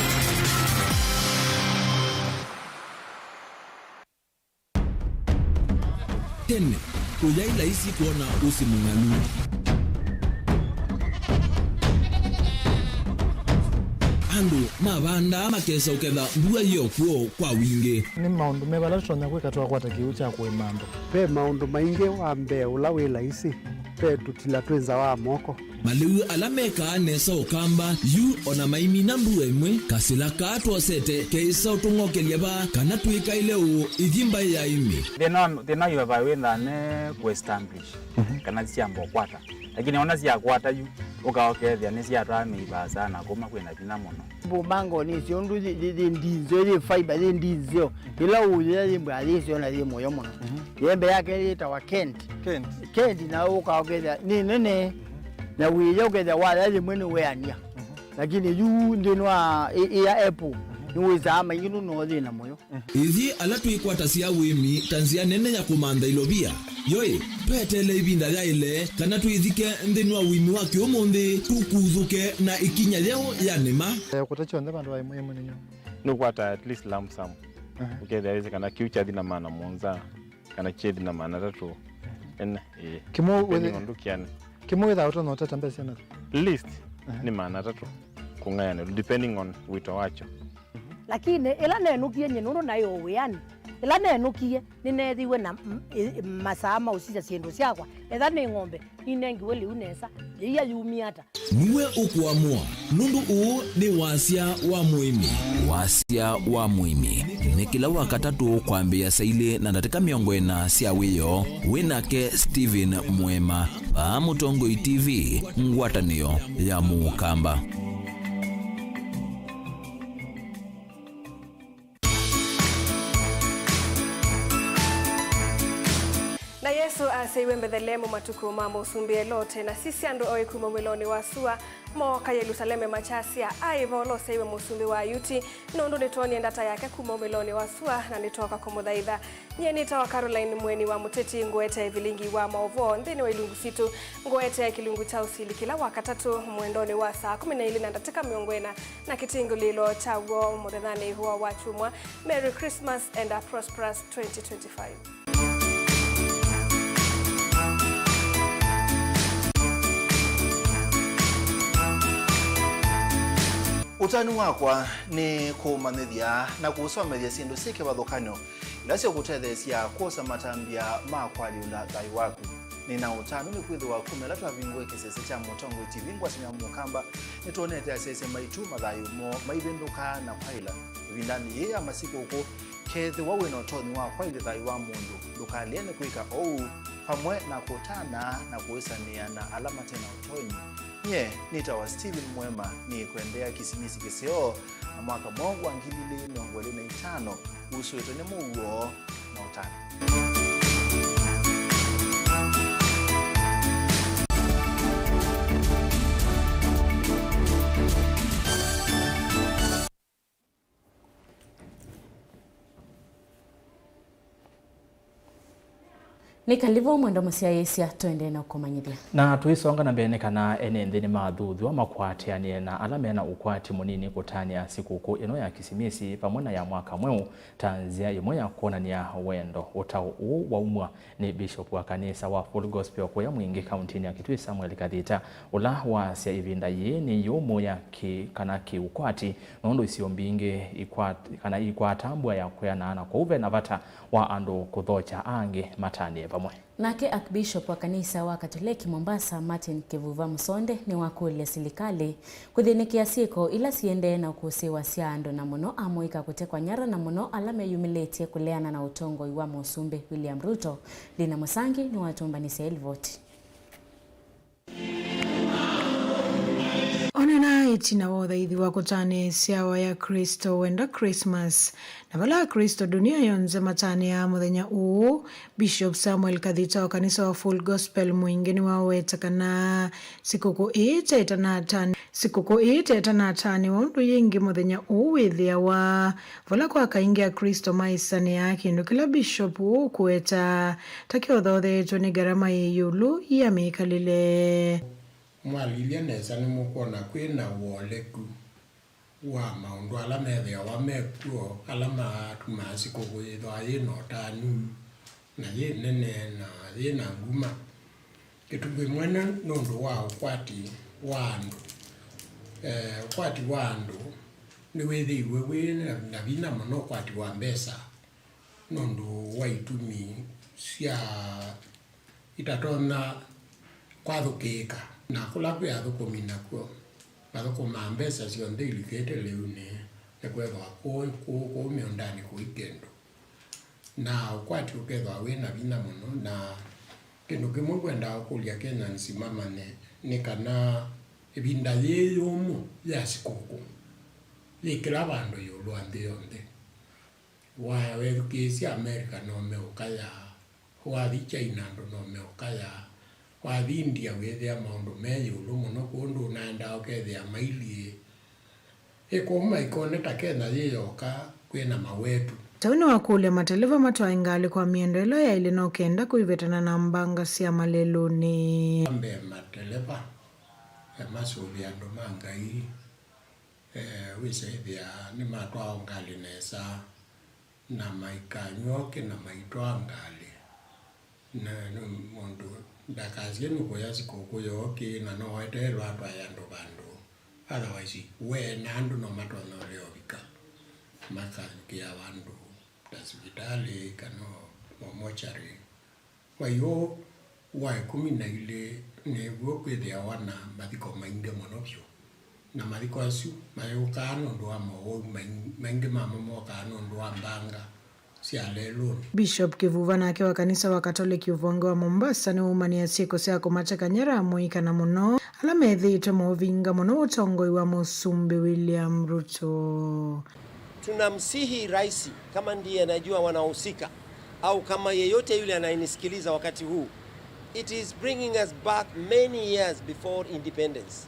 Tene, kũyaĩ laisi kwona ũsĩ mũng'alu. Andũ mavandaa makesa ũketha mbua yĩ o kw'o kwa wingĩ. Nĩ maũndũ meva ala tũtonya kwĩka twakwata kĩw'ũ kya kũĩma andũ? Ve maũndũ maingĩ. Wa mbee ũla wĩ laisi, ve tũtila twĩ nza wa moko. Malĩu ala mekaa nesa Ũkamba yu o na maimina mbua ĩmwe, kasĩla kaa twosete keĩsa ũtũng'okelya vaa kana twĩkaĩle ũũ ithi mbaĩ ya ĩmĩ. Thĩna wa, thĩna wa highway wĩthaa ne kũ establish, mhm, kana syamba ũkwata. Lakini ona syakwata yu, ũka ũkethĩa nĩsyatwaa mĩivaa sana kuma kwĩna vinya mũno. Mbumbango nĩsyo ũndũ yĩ, yĩ, yĩ ndinzeo, yĩ fiber, yĩ ndinzeo. Ĩla ũyĩa yĩ mbwa yĩsyo na yĩ mũyo mũno. Mhm. Yembe yake yĩtawa Kent. Kent. Kent na ũka ũkethĩa nĩ nene. Na wĩya ũkethĩa waya yĩmwe nĩweania. Mhm. Lakini yu nthĩnĩ wa ĩ, ĩ ya apple, mhm, nĩwĩsaa maingĩ nũno thĩna mũyo. Ithyĩ ala twĩkwatasya ũĩmi ta nzĩa nene ya kũmantha ilovia, yoĩ, tweteele ĩvinda yaĩle kana twĩthike nthĩnĩ wa ũĩmi wa kĩũmũnthĩ, tũkuthũke na ĩkinya yeũ ya nĩma. Eh, kũta kyonthe vandũ va ĩmwe ĩmwe nĩnyo. Nũkwata at least lump sum. Aha. Ũkethĩa wĩsĩ kana kĩu kyathi na maana mũonza, kana kyethi na maana atatũ. Ene, ĩĩ. Kĩmwe depending wĩthĩ-, on ndũkĩanĩ. Kĩmwe wĩthaa ũtonya ũtata mbesa na? Least, aha, nĩ maana atatũ kũng'ayanĩlwa, depending on wĩto wakyo. Lakini ĩla nenũkie nyie nũndũ naĩ o wĩanĩ, ĩla nenũkie nĩneethiwe na m-, ĩ-, masaa ma ũsisya syĩndũ syakwa, etha nĩ ng'ombe, ninengiwe lĩu nesa, yĩia yumie ata? Nue ũkũamũa, nũndũ ũũ nĩ wasya wa mũĩmi. Wasya wa mũĩmi nĩ kĩla Wakatatũ kwambĩĩa saa ilĩ na ndatĩka mĩongo ĩna sya wĩoo, wĩ nake Stephen Mwema, vaa Mũtongoi T V, ngwatanĩo ya Mũkamba. Na Yesũ aseiwe Mbethelemu matukũ ma mũsumbĩ Elote, na sisya, andũ oĩ kuma ũmĩlonĩ wa sua mooka Yelusaleme makyasya, "Aĩ vo ũla ũseiwe mũsumbĩ wa Ayuti, nũndũ nĩtwonie ndata yake kuma ũmĩlonĩ wa sua, na nĩtwooka kũmũthaitha." Nyie nĩtawa Caroline Mweni wa Mũteti, ngũete vilingi wa maũvoo nthĩnĩ wa ilungu sitũ. Ngũete kĩlungu kya ũsili kĩla Wakatatũ mwendonĩ wa saa kũmi na ilĩ na ndatĩka mĩongo ĩna na kĩtingĩlĩĩlo kyaw'o mũthenyanĩ ũũ wa kyumwa. Merry Christmas and a prosperous twenty twenty-five. Ũtanu wakwa nĩ kũũmanyĩthya na kũũsomethya syĩndũ syĩ kĩvathũkany'o ila syĩkũtetheesya kwosa matambya ma kũalyũla thayũ waku. Nĩ na ũtanu nĩkwĩthĩwa kuma ĩla twavingũe kĩsese kya Mũtongoi T V ngwatanĩo ya Mũkamba, nĩtwonete asyaĩĩsya maitũ mathayũ moo maivĩndũkaa na kwaĩla. Ĩvindanĩ yĩĩ ya masikũkũ, kethĩwa wĩ na ũtonyi wa kwaĩlya thayũ wa mũndũ, ndũkalĩe nĩ kwĩka ũu, vamwe na kũtana na kũĩsanĩa na ala mate na ũtonyi. Nyie nĩtawa Stephen Mwema, nĩkwendea Kĩsimisi kĩseo na mwaka mweũ wa ngili ilĩ mĩongo ĩlĩ na itano. Usũĩtwe nĩ mũuo na ũtanu. Nĩ kalĩvo mwendwa mũsyaĩĩsya, tũendee na ũkũmanyĩthya. Na tũisonga na mbee, nĩ kana ene nthĩ nĩmathuthw'a makwatĩanĩe na ala mena ũkwati mũnini kũtanĩa sikũkũ ĩno ya Kĩsimisi vamwe na ya mwaka mweũ ta nzĩa ĩmwe ya kwonany'a wendo. Ũtao ũũ waumw'a nĩ Bishop wa kanisa wa Full Gospel kũya Mwingĩ kauntinĩ ya Kitui, Samuel Kathita, ũla waasya ĩvinda yĩĩ nĩ yũmũ ya kĩ-, kana kĩũkwati, nũndũ isio mbingĩ ikwat-, kana ikwata mbua ya kwĩanana, kwoou ve na vata wa andũ kũthokya angĩ matanĩe vamwe. Nake Archbishop wa kanisa wa Katoleki Mombasa, Martin Kivuva Musonde, nĩwakũlya silikalĩ kũthĩnĩkĩa syĩko ila siendee na ũkũsĩĩwa sya andũ, na mũno amũika kũtekwa nyara, na mũno ala meyumĩlĩtye kũleana na ũtongoi wa Mũsumbĩ William Ruto. Lina Mũsangi nĩwatũmbanĩsya ĩlivoti. Onena ĩtina wa ũthaithi wa kũtanĩa ĩsyawa ya Kristo wenda Christmas, na vala Aklĩsto ndunia yonthe matanĩaa mũthenya ũũ, Bishop Samuel Kathita wa kanisa wa Full Gospel Mwingĩ nĩwaweta kana sikũkũ ĩĩ ta ĩtanatan-, sikũkũ ĩĩ ta ĩtanatanĩwa ũndũ yĩngĩ mũthenya ũũ wĩthĩawa vala kwa kaingĩ Aklĩsto maĩsanĩaa kĩndũ kĩla Bishop ũkũweta ta kĩothotheetwe nĩ ngarama yĩ ĩũlũ ya mĩkalĩle. Mwalilya nesa, nĩmũkwona kwĩ na ũoleku wa maũndũ ala methĩawa me kw'o, ala matumaa sikũkũ yĩthĩwa yĩ na ũtanu, na yĩ nene, na yĩ na nguma. Kĩtumi kĩmwe nĩ nũndũ wa ũkwati wa andũ. Eh, ũkwati wa andũ nĩwĩthĩiwe wĩ na, na vinya mũno, ũkwati wa mbesa, nũndũ wa itumi sya itatonya kwathũkĩĩka. Na kũla kwĩ athũkũmi nakw'o mathũkũmaa mbesa syonthe ilikĩte lĩunĩ, nĩkwethĩwa kũũ, kũũ, kũũ mĩũndanĩ kũi kĩndũ. Na ũkwati ũkethĩwa wĩ na vinya mũno, na kĩndũ kĩmwe ngwendaa kũkũlya Kenyans mamanye nĩ kana ĩvinda yĩĩ yũmũ ya sikũkũ yĩ kĩla vandũ ĩũlũ wa nthĩ yonthe. Wa-, wethukĩĩsya America no meũkayaa, wathi China andũ no meũkayaa, wathi India wĩthĩa maũndũ me ĩũlũ mũno, kwoou ndũnaendaa ũkethĩa mailiĩ. Ĩ kũu maikone ta Kenya yĩ yoka kwĩ na mawetu. Tau nĩwakũlya mateleva matwae ngalĩ kwa mĩendo ĩla yaĩle no kenda kũivetana na mbanga sya malelũnĩ. Wa mbee, mateleva, eh, masũvĩe andũ ma Ngai, eh, wĩsa ĩthĩa nĩmatwaa o ngalĩ nesa, na maikanyw'oke na maitwaa ngalĩ. Na nĩ mũndũ ndakasye nũkũya sikũkũ yooki, na no weteelwe atwae andũ vandũ. Otherwise, we na andũ no matonya ũlea ũvika, makathukĩa vandũ ta sivitalĩ kana o mochari. Kwa hiyo, wa ĩkũmi na ilĩ nĩw'o kwĩthĩawa na mathiko maingĩ mũno vyũ. Na mathiko asu mayũkaa nũndũ wa mowau maing-, maingĩ mamo mokaa nũndũ wa mbanga sya lelũnĩ. Bishop Kivuva nake wa kanisa wa Katoleki ũvonge wa Mombasa nĩwaumanĩa syĩko sya kũmateka nyara amũika, na mũno ala methĩĩtwe maũvinga mũno ũtongoi wa Mũsumbĩ William Ruto. Tunamsihi rais, kama ndiye anajua wanaohusika, au kama yeyote yule anayenisikiliza wakati huu, it is bringing us back many years before independence.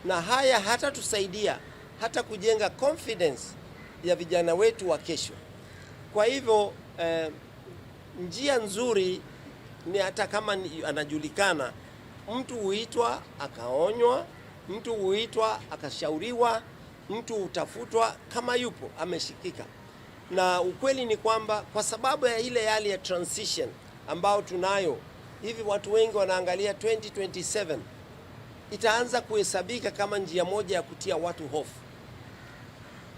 Na haya hatatusaidia hata kujenga confidence ya vijana wetu wa kesho. Kwa hivyo, eh, njia nzuri ni hata kama ni, anajulikana, mtu huitwa akaonywa, mtu huitwa akashauriwa, mtu hutafutwa kama yupo ameshikika. Na ukweli ni kwamba kwa sababu ya ile hali ya transition ambao tunayo hivi, watu wengi wanaangalia twenty twenty-seven, itaanza kuhesabika kama njia moja ya kutia watu hofu.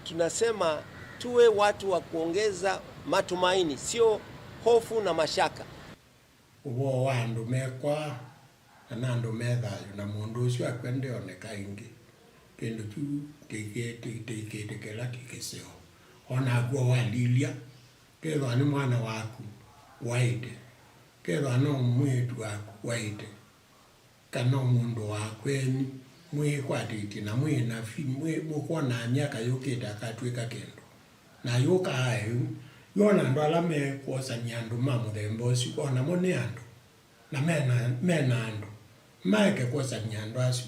Tunasema tuwe watu wa kuongeza matumaini, sio hofu na mashaka. Ũvoo wa andũ mekwaa, kana andũ me thayũ, na mũndũ ũsu akw'a ndeoneka ĩngĩ. Kĩndũ kyu kĩikĩtĩ-, kĩikĩtĩkĩla kĩ kĩseo. O naku o walilya, kethwa nĩ mwana waku waĩte, kethwa no mwĩĩtu waku waĩte, kana o mũndũ wa kwenyu mwĩkwatĩtye na mwĩ na vi-, mwĩ-, mũkwonaa myaka yũkĩte akatw'ĩka kĩndũ, na yũkaa eũ, yu ona andũ ala mekwosany'a andũ ma mũthemba ũsu, o namo nĩ andũ, na mena, mena andũ, maeke kwosany'a andũ asu.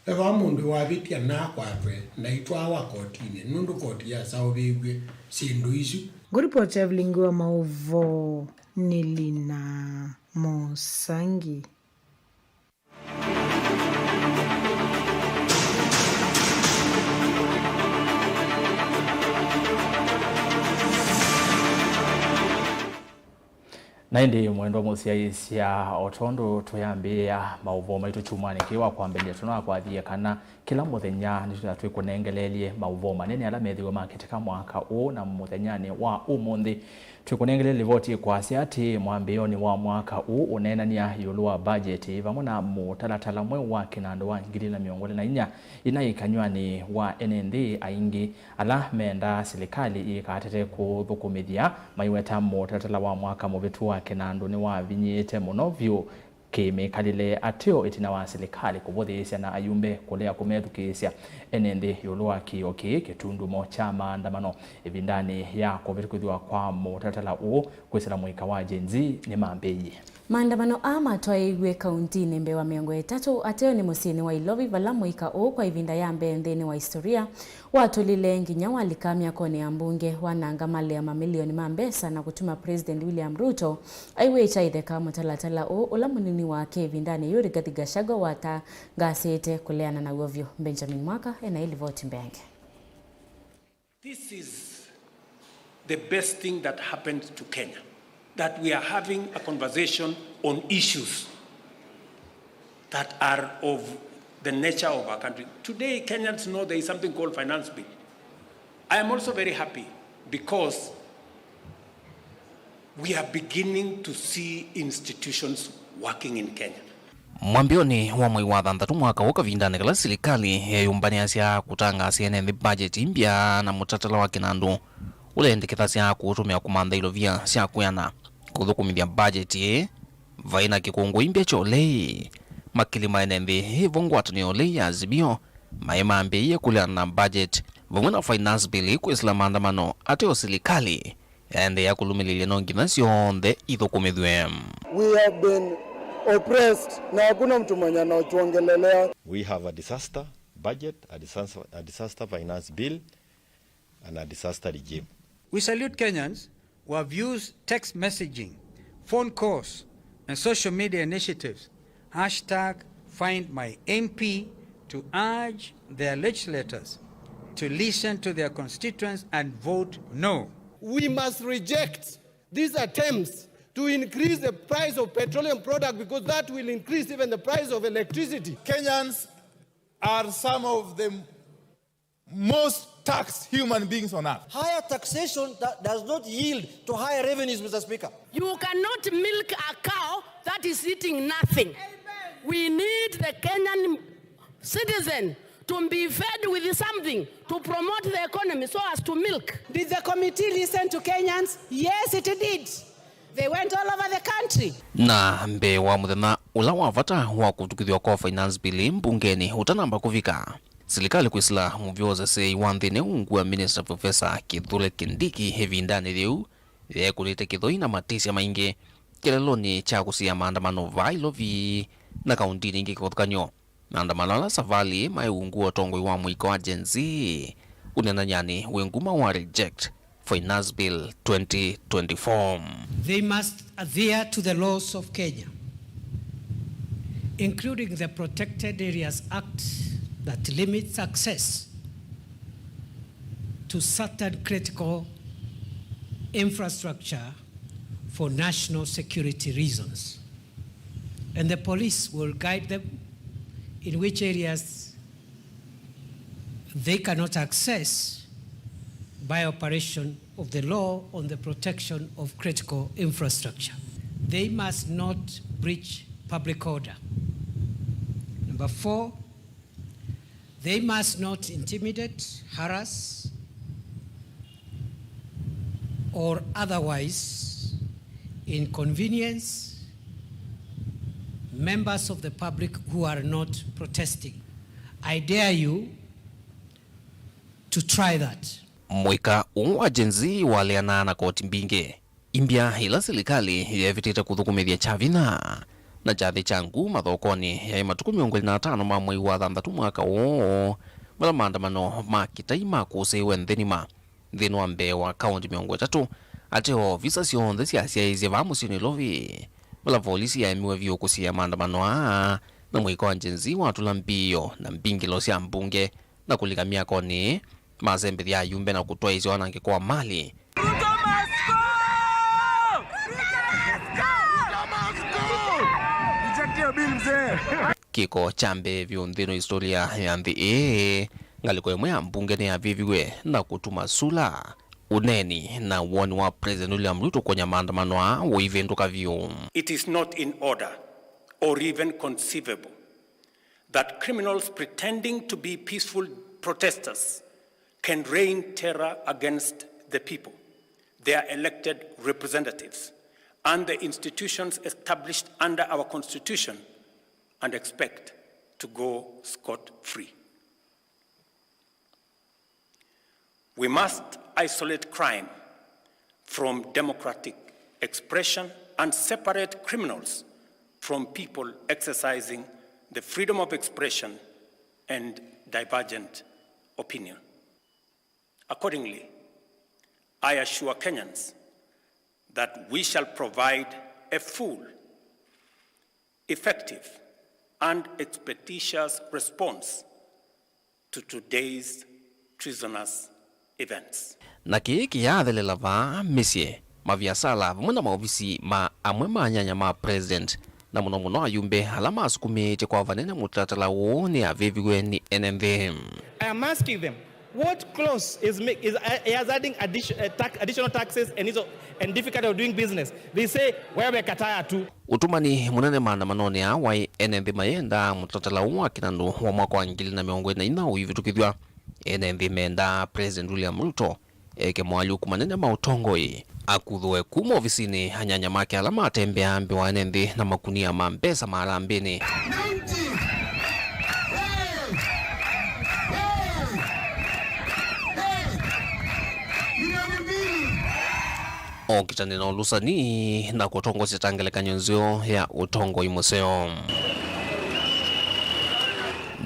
Ethĩwa mũndũ wavĩtya na akwatwe, ndaitwawa kotinĩ, nũndũ koti yasaũvĩw'e syĩndũ isu. Ngũripoti Evelyn Ngiwa, maũvoo nĩ Lina. Mũsangi. Na ĩndĩ, mwendwa mũsyaĩĩsya, o tondũ tũyambĩĩa maũvoo maitũ kyumwanĩ kĩĩ wa kwambĩlĩlya, tũnakwathie kana kĩla mũthenya nĩtwĩthĩawa twĩkũnengeleelye maũvoo manene ala methĩwe makĩtĩka mwaka ũũ, na mũthenyanĩ wa ũmũnthĩ twĩkũnengeleelye livoti ĩkwasya atĩĩ, mwambĩĩonĩ wa mwaka ũũ ũneenany'a ĩũlũ wa mbajeti vamwe na mũtalatala mweũ wa kĩnandũ wa ngili ilĩ na mĩongo ĩlĩ na inya, ina ĩ kanyw'anĩ wa ene nthĩ aingĩ ala mendaa silikalĩ ĩikatete kũthũkũmĩthya, maiweta mũtalatala wa mwaka mũvĩtu wa kĩnandũ nĩwavinyĩĩte mũno vyũ kĩmĩkalĩle ateo ĩtina wa silikalĩ kũvũthĩĩsya na ayumbe kũlea kũmethukĩĩsya ene nthĩ ĩũlũ wa kĩĩo kĩĩ kĩtundumo kya maandamano. Ĩvindanĩ ya kũvĩtũkĩthw'a kwa mũtalatala ũũ, kwĩsĩla mũika wa Gen Z nĩmambĩĩie. Maandamano aa matwaĩiw'e kauntinĩ mbee wa mĩongo ĩtatũ, ateo nĩ mũsyĩnĩ wa Ilovi, vala mũika ũũ kwa ĩvinda ya mbee nthĩnĩ wa historia watũlile nginya walika myakonĩ ya mbunge, wananga malea mamilioni ma mbesa, na kũtuma President William Ruto aiw'ĩkya ĩtheka mũtalatala ũũ ũla mũnini wake ĩvindanĩ yĩu Rigathi Gachagua watangaasĩte kũleana naw'o vyũ. Benjamin Mwaka ena ĩ livoti mbeange. This is the best thing that happened to Kenya, that we are having a conversation on issues that are of the nature of our country. Today, Kenyans know there is something called Finance Bill. I am also very happy because we are beginning to see institutions working in Kenya. Mwambĩonĩ wa mwei wa thanthatũ mwaka ũũ, kavindanĩ kala silikalĩ yeeyũmbanĩasya kũtangaasya ene nthĩ mbajeti mbya na mũtalatala wa kĩnandũ ũla ĩndĩkĩthasya kũũtũmĩa kũmantha ilovia sya kwĩana, kũthũkũmĩthya mbajeti ĩĩ, vaĩ na kĩkũngũ imbya kya ũlei. Makili ma ene nthĩ ĩvo ngwatanĩo ũlei ya Azimio maĩ mambĩĩie kũleana na budget vamwe na finance bill kwĩsĩla maandamano ateo silikalĩ yaendeea kũlũmĩlĩlya no nginya syonthe ithũkũmĩthw'e. We have been oppressed na hakuna mtu mwenye anatuongelelea. We have a disaster budget, a disaster, a disaster finance bill, and a disaster regime. We salute Kenyans who have used text messaging, phone calls, and social media initiatives, hashtag find my M P, to urge their legislators to listen to their constituents and vote no. We must reject these attempts to increase the price of petroleum product, because that will increase even the price of electricity. Kenyans are some of the most taxed human beings on earth. Higher taxation that does not yield to higher revenues, Mister Speaker. You cannot milk a cow that is eating nothing. We need the Kenyan citizen to be fed with something to promote the economy so as to milk. Did the committee listen to Kenyans? Yes, it did. They went all over the country. Na mbee wa mũthenya ũla wa vata wa kũtukĩthw'a kwa finance bill mbungenĩ ũtanamba kũvika, silikalĩ kwĩsĩla mũvyoseseei wa nthĩnĩ ungu wa Minister Professor Kithure Kindiki ĩvindanĩ yĩu yeekũlĩte kĩthoi na matĩsya maingĩ kĩlelonĩ kya kũsiĩa maandamano vaa Ilovi na kauntinĩ ingĩ kĩvathũkany'o. Maandamano ala savalĩ maĩ ungu wa ũtongoi wa mũika wa Gen Z ũneenany'anĩ wĩ nguma wa Reject Finance Bill twenty twenty-four. They must adhere to the laws of Kenya, including the Protected Areas Act that limits access to certain critical infrastructure for national security reasons. And the police will guide them in which areas they cannot access by operation of the law on the protection of critical infrastructure. They must not breach public order. Number four, they must not intimidate, harass, or otherwise inconvenience members of the public who are not protesting. I dare you to try that. Mũika ũũ wa Gen Z waleanaa na koti mbingĩ. Imbya ila silikalĩ yeevĩtĩte kũthũkũmĩthya kya vinya na kyathĩ kya nguu mathokonĩ yaĩ matukũ mĩongo ĩlĩ na atano ma mwei wa thanthatũ mwaka ũũ, vala maandamano ma kĩtai makũsĩĩwe nthĩ nima nthĩnĩ wa mbee wa kaũnti mĩongo ĩtatũ, ateo ovisa syonthe syasyaĩĩsye vaa mũsyĩnĩ Ilovi, vala volisi yaemiwe vyũ kũsiĩĩa maandamano aa, na mũika wa Gen Z watũla mbio na mbingĩlo sya mbunge na kũlika myakonĩ, masembethya ayumbe na kũtwaĩĩsya wanangĩko wa mali. Kĩko kya mbee vyũ nthĩnĩ wa historia ya nthĩ ĩĩ, ngalĩko ĩmwe ya mbunge nĩyavĩviw'e na kũtuma sula, ũneeni, na woni wa President William Ruto kwony'a maandamano aa ũivĩndũka vyũ. It is not in order or even conceivable that criminals pretending to be peaceful protesters can rain terror against the people, their elected representatives, and the institutions established under our Constitution and expect to go scot-free. We must isolate crime from democratic expression and separate criminals from people exercising the freedom of expression and divergent opinion. Accordingly, I assure Kenyans that we shall provide a full, effective, and expeditious response to today's treasonous events. Na kĩĩ kĩyaathelela vaa mĩsyĩ, maviasala, vamwe na maovisi ma amwe ma anyanya ma President, na mũno mũno ayumbe ala masukumĩĩtye kwa vanene mũtalatala ũũ nĩyavĩviw'e nĩ ene nthĩ. I am asking them, what clause is, ma- is, uh, is adding addition, uh, tax, additional taxes and, is, and difficulty of doing business? They say, wewe kataya tu. Ũtũmani mũnene maandamanonĩ aa waĩ ene nthĩ mayendaa mũtalatala ũũ wa kĩnandũ wa mwaka wa ngili na mĩongo ĩlĩ na inya ũivĩtũkĩthw'a. Ene nthĩ mendaa President William Ruto eke moalyũku manene ma ũtongoi, akuthũe kuma ovisinĩ anyanya make ala matembeaa mbee wa ene nthĩ na makunia ma mbesa marambĩnĩ. Okitane na ũlũsani na kũtongosya ta ngelekany'o nzeo ya ũtongoi mũseo.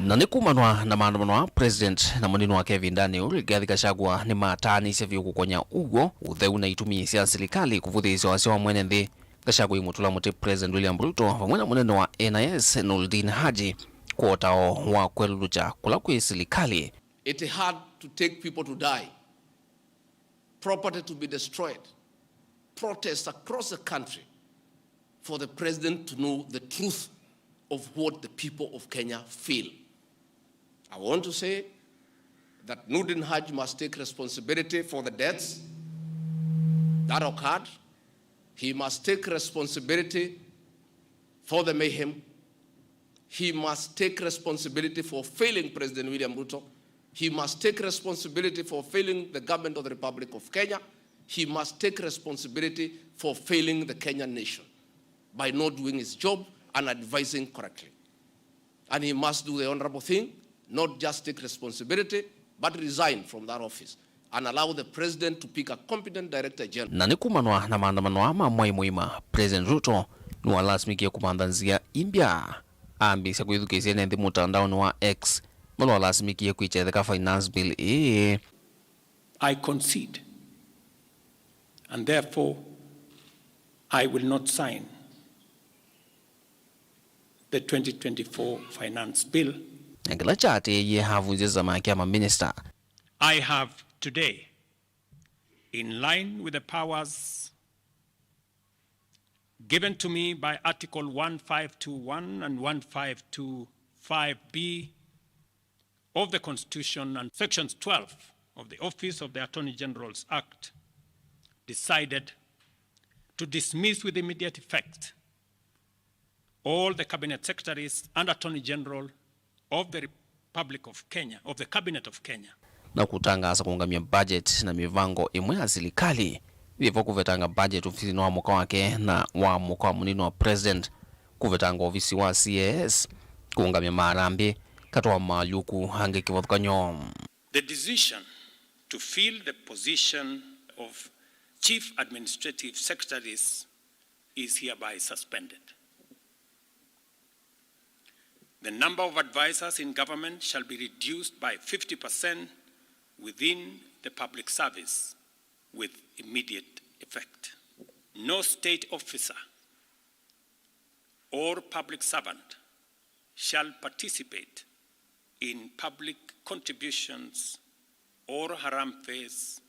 Na nĩ kumanwa na maandamano aa, President na mũnini wake ĩvindanĩ ũũ, Rigathi Gachagua, nĩmataanisye vyũ kũkonya ũw'o, ũtheu na itumi sya silikalĩ kũvũthĩĩsya wasya wa mwene nthĩ. Gachagua imũtũla mũtĩ President William Ruto vamwe na mũnene wa N I S Noordin Haji kwa ũtao wa kwelũlũkya kũla kwĩ silikalĩ. It hard to take people to die, property to be destroyed, protests across the country for the president to know the truth of what the people of Kenya feel. I want to say that Noordin Haji must take responsibility for the deaths that occurred. He must take responsibility for the mayhem. He must take responsibility for failing President William Ruto. He must take responsibility for failing the government of the Republic of Kenya. He must take responsibility for failing the Kenyan nation by not doing his job and advising correctly. And he must do the honorable thing, not just take responsibility, but resign from that office and allow the president to pick a competent director general. Na nĩ kumanwa na maandamano aa ma mwai mũima, President Ruto nĩwalasimĩkie kũmantha nzĩa imbya, ambĩĩsya kwĩthukĩĩsya ene nthĩ mũtandaonĩ wa X, vala walasimĩkie kwĩkyetheka finance bill ĩĩ. I concede, and therefore I will not sign the twenty twenty-four finance bill. Na kĩla kyaatĩĩie avunzye nzama yake ya maminista. I have today, in line with the powers given to me by Article one five two one and one five two five B of the Constitution and Sections twelve of the Office of the Attorney General's Act, decided to dismiss with immediate effect all the Cabinet Secretaries and Attorney General of the Republic of Kenya, of the Cabinet of Kenya. Na kũtangaasa kũũngamya budget na mĩvango ĩmwe ya silikalĩ, yĩvo kũvetanga budget ofisinĩ wa mũka wake na wa mũka wa mũnini wa president, kũvetanga ovisi wa C A S, kũũngamya marambĩ, katĩ wa malyũku angĩ kĩvathũkany'o. The decision to fill the position of Chief Administrative Secretaries is hereby suspended. The number of advisors in government shall be reduced by fifty percent within the public service with immediate effect. No state officer or public servant shall participate in public contributions or harambees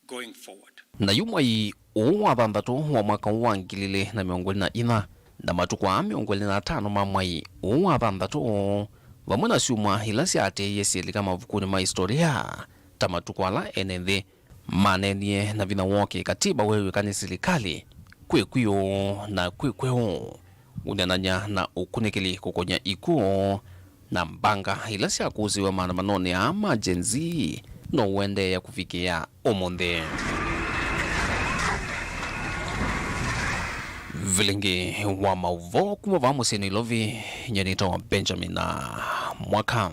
going forward. Na yu mwai ũũ wa thanthatũ wa mwaka ũũ wa ngili ilĩ na mĩongo ĩlĩ na inya, na matukũ aa mĩongo ĩlĩ na atano ma mwai ũũ wa thanthatũ, vamwe na syumwa ila syaatĩĩie syĩlika mavukunĩ ma historia, ta matukũ ala ene nthĩ maneenie na vinya woo kĩkatiba weew'ĩka nĩ silikalĩ, kwĩ kwĩũ na kwĩ kweũ, ũneenany'a na ũkunĩkĩli kũkony'a ikw'ũ na mbanga ila syakũsĩwe maandamanonĩ aa ma Gen Z no ũendeea kũvikĩa ũmũnthĩ. Vilingĩ wa maũvoo kuma vaa mũsyĩ Nairobi, nyie nĩtawa Benjamin Mwaka.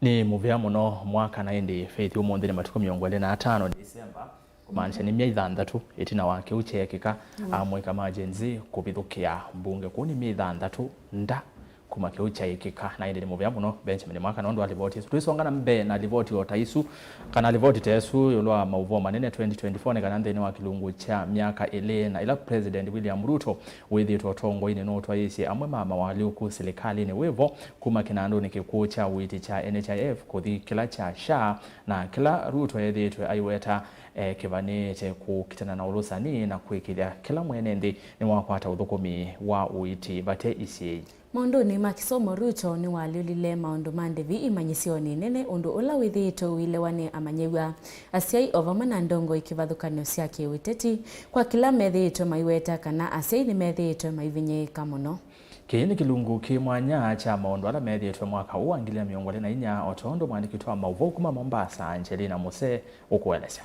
Nĩ mũvea mũno Mwaka, na ĩndĩ Faith, ũmũnthĩ nĩ matukũ mĩongo ĩlĩ na atano December, kũmaanisha nĩ myei thanthatũ ĩtina wa kĩu kyeekĩka. Mm. Amũika ma Gen Z kũvithũkĩa mbunge kũu nĩ myei thanthatũ nda kuma kĩu kyaĩkĩka. Na ĩndĩ nĩ mũvea mũno Benjamin Mwaka nũndũ wa livoti ĩsu. Twĩsonga na mbee na livoti o ta isu, kana livoti ta ĩsu ĩũlũ wa maũvoo manene twenty twenty-four, nĩ kana nthĩnĩ wa kĩlungu kya myaka ĩlĩ na ĩla President William Ruto wĩthĩĩtwe ũtongoinĩ nũtwaĩĩsye amwe ma mawalyũku silikalĩnĩ wĩvo, kuma kĩnandũnĩ kĩkũũ kya ũiiti kya N H I F kũthi kĩla kya SHA, na kĩla Ruto ethĩĩtwe aiweta, eh, kĩvanĩĩte kũkitana na ũlũsani na kwĩkĩthya kĩla mwene nthĩ nĩwakwata ũthũkũmi wa ũiiti vate isyĩĩ. Maũndũnĩ ma kĩsomo, Ruto nĩwalyũlile maũndũ ma ndĩvi imanyĩsyonĩ nene, ũndũ ũla wĩthĩĩtwe ũilewa nĩ amanyĩw'a, asyai, o vamwe na ndongoi kĩvathũkany'o sya kĩũteti, kwa kĩla methĩĩtwe maiweta kana asyai nĩmethĩĩtwe maivinyĩĩka mũno. Kĩĩ nĩ kĩlungu kĩ mwanya kya maũndũ ala methĩĩtwe mwaka ũũ wa ngili ilĩ na mĩongo ĩlĩ na inya, o ta ũndũ mwandĩki witũ wa maũvoo kuma Mombasa, Angelina Muse, ũkũelesya.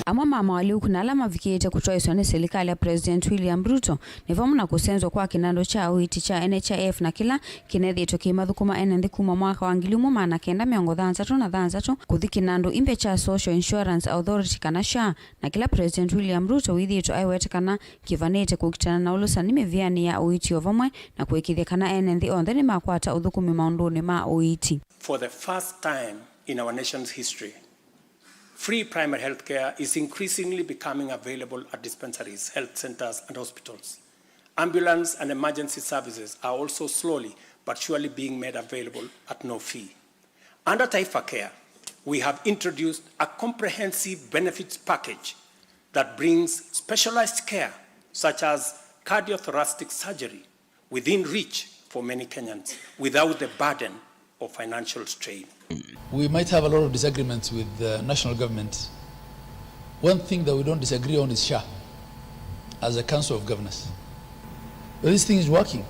Amwe ma mawalyũku na ala mavikĩĩte kũtwaĩswa nĩ silikalĩ ya President William Ruto nĩ vamwe na kũsenzwa kwa kĩnandũ kya ũiiti kya N H I F na kĩla kĩnethĩĩtwe kĩimathũkũma ene nthĩ kuma mwaka wa ngili ĩmwe maana kenda mĩongo thanthatũ na thanthatũ kũthi kĩnandũ imbya kya Social Insurance Authority kana SHA, na kĩla President William Ruto wĩthĩĩtwe aiweta kana kĩvanĩte kũkitana na ũlũsani mĩvĩanĩ ya ũiiti o vamwe na kũĩkĩĩthya kana ene nthĩ onthe nĩmakwata ũthũkũmi maũndũnĩ ma ũiiti. For the first time in our nation's history, free primary health care is increasingly becoming available at dispensaries, health centers, and hospitals. Ambulance and emergency services are also slowly but surely being made available at no fee. Under Taifa Care, we have introduced a comprehensive benefits package that brings specialized care such as cardiothoracic surgery within reach for many Kenyans without the burden of financial strain. We might have a lot of disagreements with the national government. One thing that we don't disagree on is SHA as a Council of Governors. But this thing is working.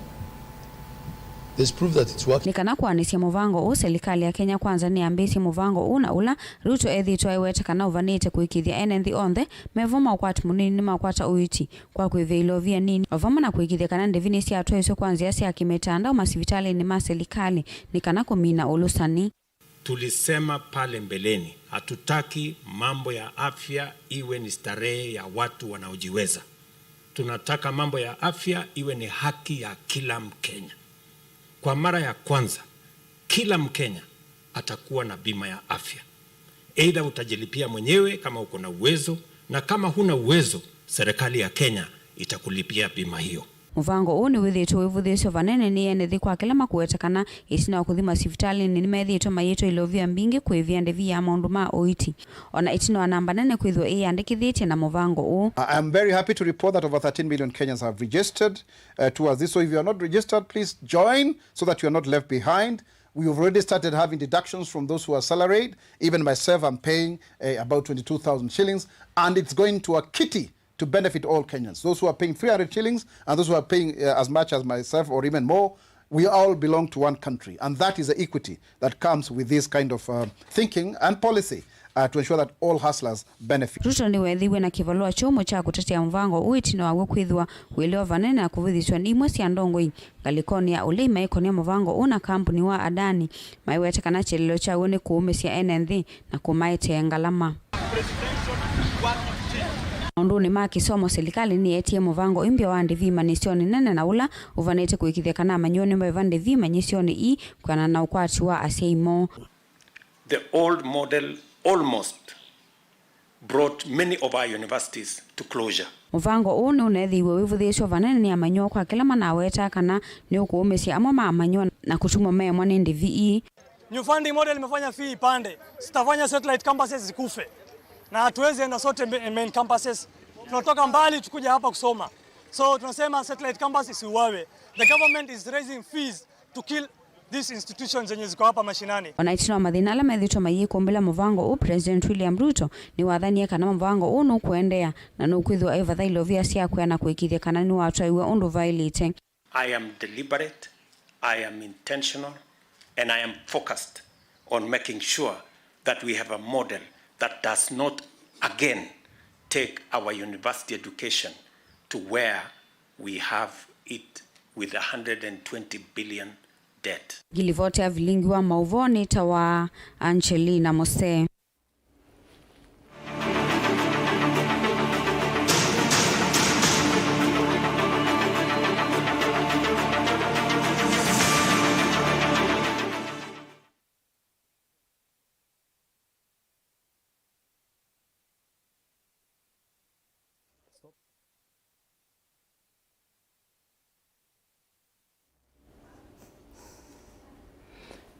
There's proof that it's working. Nĩ kana kũanĩsya mũvango ũũ, silikalĩ ya Kenya Kwanza nĩyambĩĩsye mũvango ũũ na ũla Ruto ethĩĩtwe aiweta kana ũvanĩte kũĩkĩĩthya ene nthĩ onthe me vo ma ũkwati mũnini nĩmakwata ũiiti kwa kwĩvĩa ilovia nini, o vamwe na kũĩkĩĩthya kana ndĩvi nĩsyatwaĩswe kwa nzĩa sya kĩmĩtandao masivitalĩnĩ ma silikalĩ nĩ kana kũmina ũlũsani. Tulisema pale mbeleni, hatutaki mambo ya afya iwe ni starehe ya watu wanaojiweza. Tunataka mambo ya afya iwe ni haki ya kila Mkenya. Kwa mara ya kwanza, kila Mkenya atakuwa na bima ya afya. Either utajilipia mwenyewe kama uko na uwezo, na kama huna uwezo, serikali ya Kenya itakulipia bima hiyo. Mũvango ũũ nĩwĩthĩĩtwe wĩvũthĩĩsyo vanene nĩ ene nthĩ kwa kĩla makũweta kana ĩtina wa kũthi masivitalĩnĩ nĩmethĩĩtwe mayĩtwe ilovia mbingĩ kũĩvĩa ndĩvi ya maũndũ ma ũiiti. O na ĩtina wa namba nene kwĩthĩwa ĩyĩandĩkĩthĩtye na mũvango ũũ. I am very happy to report that over thirteen million Kenyans have registered, uh, towards this. So if you are not registered, please join so that you are not left behind. We have already started having deductions from those who are salaried. Even myself, I'm paying, uh, about twenty-two thousand shillings, and it's going to a kitty to benefit all Kenyans, those who are paying three hundred shillings and those who are paying, uh, as much as myself or even more. We all belong to one country, and that is the equity that comes with this kind of, uh, thinking and policy, uh, to ensure that all hustlers benefit. Ruto nĩweethĩiwe na kĩvalũa kyũmũ kya kũtetea mũvango ũũ ĩtina wa w'o kwĩthĩwa wĩlewa vanene na kũvũthĩsw'a nĩ imwe sya ndongoi ngalĩkonĩ ya ũlei maikonia mũvango ũũ na kambuni wa Adani, maiweta kana kyelelo kyaw'o nĩ kũũmĩsya ene nthĩ na kũmaetee ngalama. Maũndũnĩ ma kĩsomo, silikalĩ nĩyeetie mũvango ũũ mbee wa ndĩvi imanyĩsyonĩ nene na ũla ũvanĩte kũĩkĩĩthya kana amanyĩw'a nĩmeva ndĩvi imanyĩsyonĩ ii kwĩanana na ũkwati wa asyai moo. The old model almost brought many of our universities to closure. Mũvango ũũ nĩũneethĩiwe wĩvũthĩĩsye vanene nĩ amanyĩw'a kwa kĩla manawetaa kana nĩũkũũmĩsya amwe ma amanyĩw'a na kũtumwa meemwa nĩ ndĩvi ii. New funding model imefanya fee ipande, zitafanya satellite campuses zikufe, na hatuwezi enda sote ma- main campuses. Tunatoka mbali tukuje hapa kusoma, so tunasema satellite campus isiuawe. The government is raising fees to kill these institutions zenye ziko hapa mashinani. Ona ĩtina wa mathĩna ala methĩĩtwe mayĩkũmbĩla mũvango ũũ, President William Ruto nĩwathanie kana mũvango ũũ nũkũendeea na nũkwĩthĩwa e vatha ilovia sya kwĩa na kũĩkĩĩthya kana nĩwatwaĩw'a ũndũ vaĩlĩte. I am deliberate, I am intentional, and I am focused on making sure that we have a model that does not again take our university education to where we have it with a hundred and twenty billion debt. Ngilivoti ya vilingi wa maũvoo nĩtawa Angelina Mose.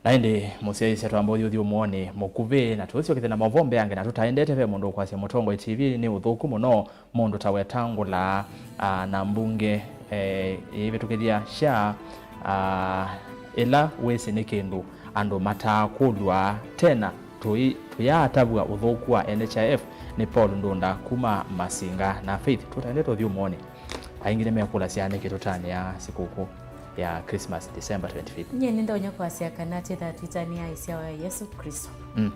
Na ĩndĩ mũsyaĩĩsya twamba ũthi ũthyũmũonĩ mũkuvĩ, na tũũsyokethya na maũvoo mbeange, na tũtaendete ve mũndũ ũkwasya Mũtongoi T V nĩ ũthũku mũno mũndũ ta wetangũla, aa, na mbunge, ee, ĩivĩtũkĩthya sya, aa, ĩla wĩsĩ nĩ kĩndũ andũ mataakũlw'a tena. Tũi-, tũyaatavw'a ũthũku wa N H I F nĩ Paul Ndunda kuma Masinga. Na Faith, tũtaendete ũthyũmũonĩ, aingĩ nĩmekũlasya nĩkĩ tũtanĩaa sikũkũ ya Christmas December twenty-fifth. Nyie nĩndonya kwasya kana twĩthaa twĩtanĩaa ĩsyawa ya Yesũ Klĩsto. Mm.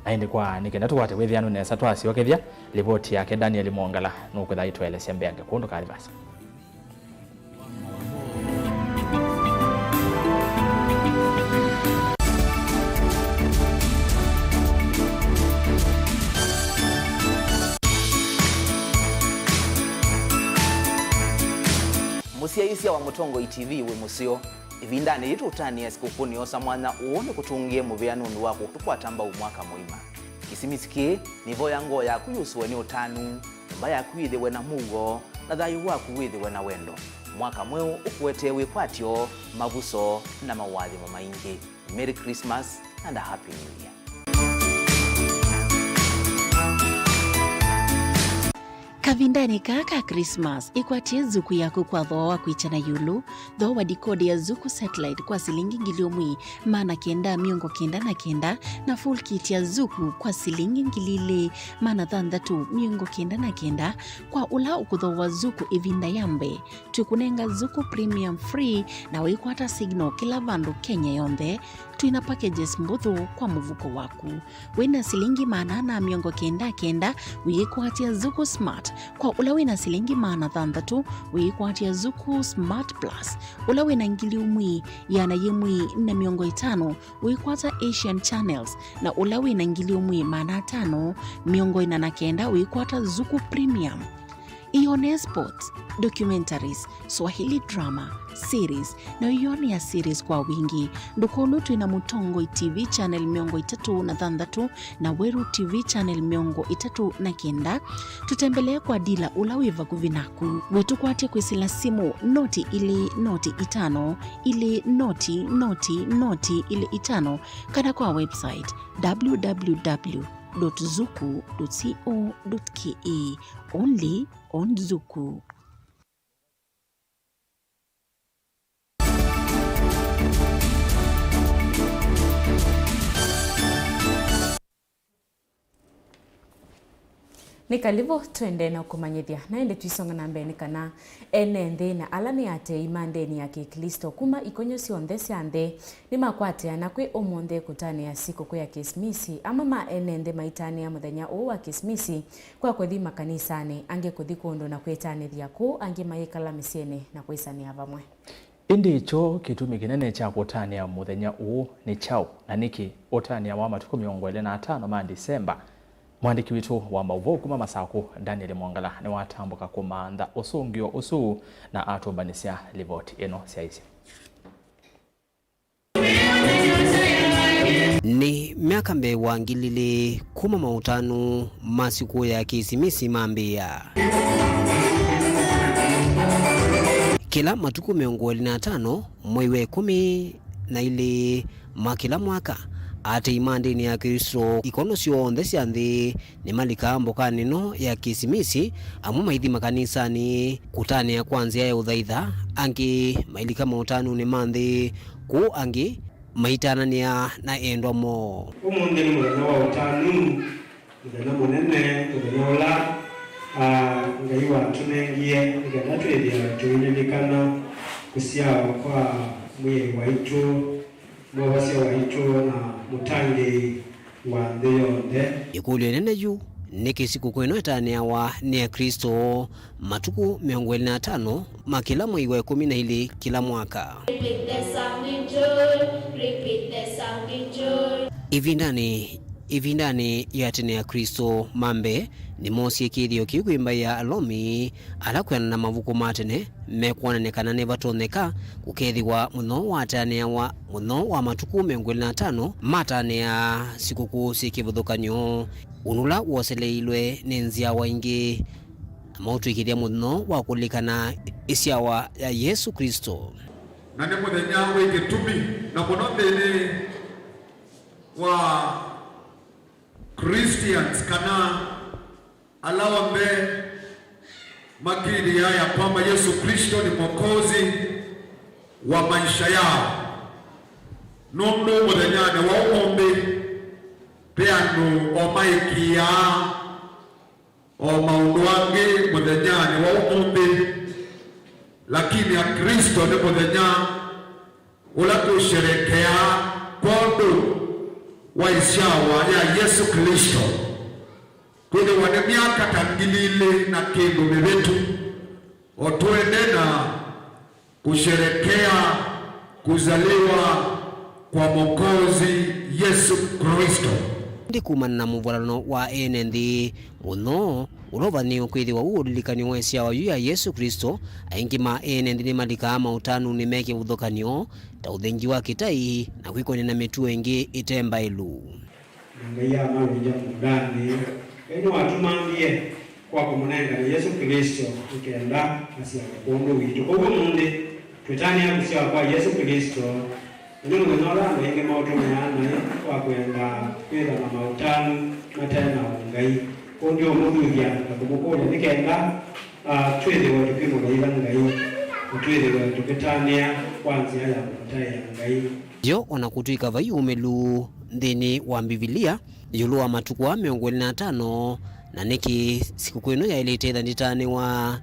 Na ĩndĩ kwa nĩ kenda tũkwate wĩthĩanu nesa twasyokethya livoti yake Daniel Mwongala nũkwĩthaa aitũelesya mbeange kũndũ kalivasa. Mũsyaĩĩsya wa Mũtongoi T V wĩ mũseo. Ĩvindanĩ yĩĩ tũũtanĩa sikũkũ nĩyosa mwanya ũũ nĩkũtũngĩe mũvea nũndũ wa kũtũkwata mbau mwaka mũima. Kĩsimisi kĩĩ nĩvoya ngoo yaku yusũwe nĩ ũtanu, nyũmba yaku yĩthĩwe na mũuo, na thayũ waku wĩthĩwe na wendo. Mwaka mweũ ũkũetee wĩkwatyo, mavuso, na mawaathimo maingĩ. Merry Christmas and a Happy New Year. Kavindanĩ kaa ka Christmas, ĩkwatye zuku yaku kwa thooa wa kwĩkya na ĩũlũ. Thooa dikodi ya Zuku Satellite kwa silingi ngili ũmwe maana kenda mĩongo kenda na kenda, na full kit ya Zuku kwa silingi ngili ilĩ maana thanthatũ mĩongo kenda na kenda kwa ũla ũkũthooa Zuku ĩvinda ya mbee. Twĩkũnenga Zuku Premium free na wĩkwata signal kĩla vandũ Kenya yonthe. Twĩna packages mbũthũ kwa mũvuko waku. Wĩna silingi maana ana mĩongo kenda kenda, wĩĩkwatya Zuku Smart. Kwa ũla wĩna silingi maana thanthatũ, wĩĩkwatya Zuku Smart Plus. Ũla wĩna ngili ũmwe, ĩana yĩmwe na mĩongo ĩtano, wĩĩkwata Asian Channels, na ũla wĩna ngili ũmwe maana atano mĩongo ĩna na kenda, wĩĩkwata Zuku Premium. Ĩyonee sports, documentaries, Swahili drama, series, na ũyonea series kwa wingĩ. Ndũkolwe twĩna Mũtongoi T V channel mĩongo ĩtatũ na thanthatũ na Weru T V channel mĩongo ĩtatũ na kenda. Tũtembelee kwa dila ũla wĩ vakuvĩ naku. Wĩtũkwatye kwĩsĩla simũ noti ilĩ noti itano, ilĩ noti noti noti ilĩ itano, kana kwa website w w w dot zuku dot co dot k e. Only on Zuku. Nĩ kalivũ tũendee na ũkũmanyĩthya, na ĩndĩ tũisonga na mbee nĩ kana ene nthĩ na ala nĩ atei ma ndĩni ya Kĩklĩsto kuma ikonyo syonthe sya nthĩ nĩmakwatĩana kwĩ ũmũnthĩ kũtanĩa sikũkũ ya Kĩsimisi. Amwe ma ene nthĩ maitanĩa mũthenya ũũ wa Kĩsimisi kwa kũthi makanisanĩ, angĩ kũthi kũndũ na kwĩtanĩthya kũu, angĩ mayĩkala mĩsyĩnĩ na kwĩsanĩa vamwe. Ĩndĩ kyo kĩtumi kĩnene kya kũtanĩa mũthenya ũũ nĩ kyaũ, na nĩkĩ ũtanĩawa matukũ mĩongo ĩlĩ na atano ma Ndisemba? Mũandĩki witũ wa maũvoo kuma Masakũ, Daniel Mwongala, nĩwatambũka kũmantha ũsũngĩo ũsu na atũmbanĩsya livoti ĩno syaisye. Nĩ Myaka mbee wa ngili ilĩ kuma maũtanu ma sikũkũ ya Kĩsimisi mambĩĩa. Kĩla matukũ mĩongo ĩlĩ na atano mwei wa ĩkũmi na ilĩ ma kĩla mwaka, aatĩĩi ma ndĩni ya Klĩsto ikono syonthe sya nthĩ nĩmalikaa mbokanĩ ĩno ya Kĩsimisi, amwe maithi makanisanĩ kũtanĩa kwa nzĩa ya ũthaitha, angĩ mailika maũtanunĩ ma nthĩ, kũu angĩ maitananĩa na endwa moo. Ũmũnthĩ nĩ mũthenya wa ũtanu, mũthenya mũnene, mũthenya ũla, ah, Ngai watũnengie nĩ kenda twĩthĩwe tũililikana kũsyawa kwa Mwĩai waitũ, Mwovosya waitũ, na Mũtangĩĩi wa nthĩ yonthe. Ĩkũlyo ĩnene yu, nĩkĩ sikũkũ ĩno ĩtanĩawa nĩ Aklĩsto matukũ mĩongo ĩlĩ na atano ma kĩla mwei wa ĩkũmi na ilĩ kĩla mwaka? Repeat the sounding tune, repeat the sounding tune. Ĩvindanĩ, ĩvindanĩ ya tene Aklĩsto ma mbee nĩmoosie kĩthĩo kĩu kwĩ mbaĩ ya Alomi, ala kwĩanana na mavuku ma tene mekwonany'a kana nĩvatonyeka kũkethĩwa mũthenya ũũ watanĩawa, mũthenya wa matukũ mĩongo ĩlĩ na atano matanĩaa sikũkũ syĩ kĩvathũkany'o, ũndũ ũla woseleilwe nĩ nzyawa ingĩ, na maũtw'ĩkĩthya mũthenya wa kũlilikana ĩsyawa ya Yesũ Klĩsto. Na nĩ mũthenya wĩ kĩtumi, na mũno nthĩnĩ wa Christians, kana ala onthe makĩlĩaa ya kwamba Yesũ Klĩsto nĩ Mwokozi wa maisha yao. Nũndũ mũthenyanĩ wa ũmũnthĩ, ve andũ o maĩkĩĩaa o maũndũ angĩ mũthenyanĩ wa ũmũnthĩ, lakini Aklĩsto nĩ mũthenya ũla tũsherekeaa kwondũ wa ĩsyawa ya Yesũ Klĩsto. Kwĩthĩwa nĩ myaka ta ngili ilĩ na kĩndũ mĩvĩtu, o tũendee na kusherekea kuzaliwa kwa Mwokozi Yesu Kristo. Ĩndĩ kumana na mũvw'anano wa ene nthĩ, mũthenya ũla ũvathĩĩwe kwĩthĩwa wĩ ũlilikany'o wa ĩsyawa yu ya Yesũ Klĩsto, aingĩ ma ene nthĩ nĩmalikaa maũtanunĩ me kĩvathũkany'o, ta ũthengi wa kĩtai na kwĩkony'a na mĩtuo ĩngĩ ĩte mbaĩlu. Na Ngai amalũngya mũũndanĩ. Ngai nĩwatũmanthiie kwa kũmũnengane Yesũ Klĩsto nĩ kenda asyawe kwondũ witũ. Kwoou ũmũnthĩ, twĩtanĩa kũsyawa kwa Yesũ Klĩsto, na nĩ mũthenya ũla andũ aingĩ maũtũmĩaa naĩ kwa kwenda kwĩthwa na maũtanu mate na ũngai. Kwoou ndiũmũthuthya na kũmũkũlya nĩ kenda, ah, twĩthĩwe tũkĩmũthaitha Ngai na twĩthĩwe tũkĩtanĩa kwa nzĩa ya kũmũtaĩa Ngai. Yo, o na kũtw'ĩka vai ũmĩlu nthĩnĩ wa Mbivilia ĩũlũ wa matukũ aa mĩongo ĩlĩ na atano, na nĩkĩ sikũkũ ĩno yaĩlĩte ĩtha ndĩtanĩwa,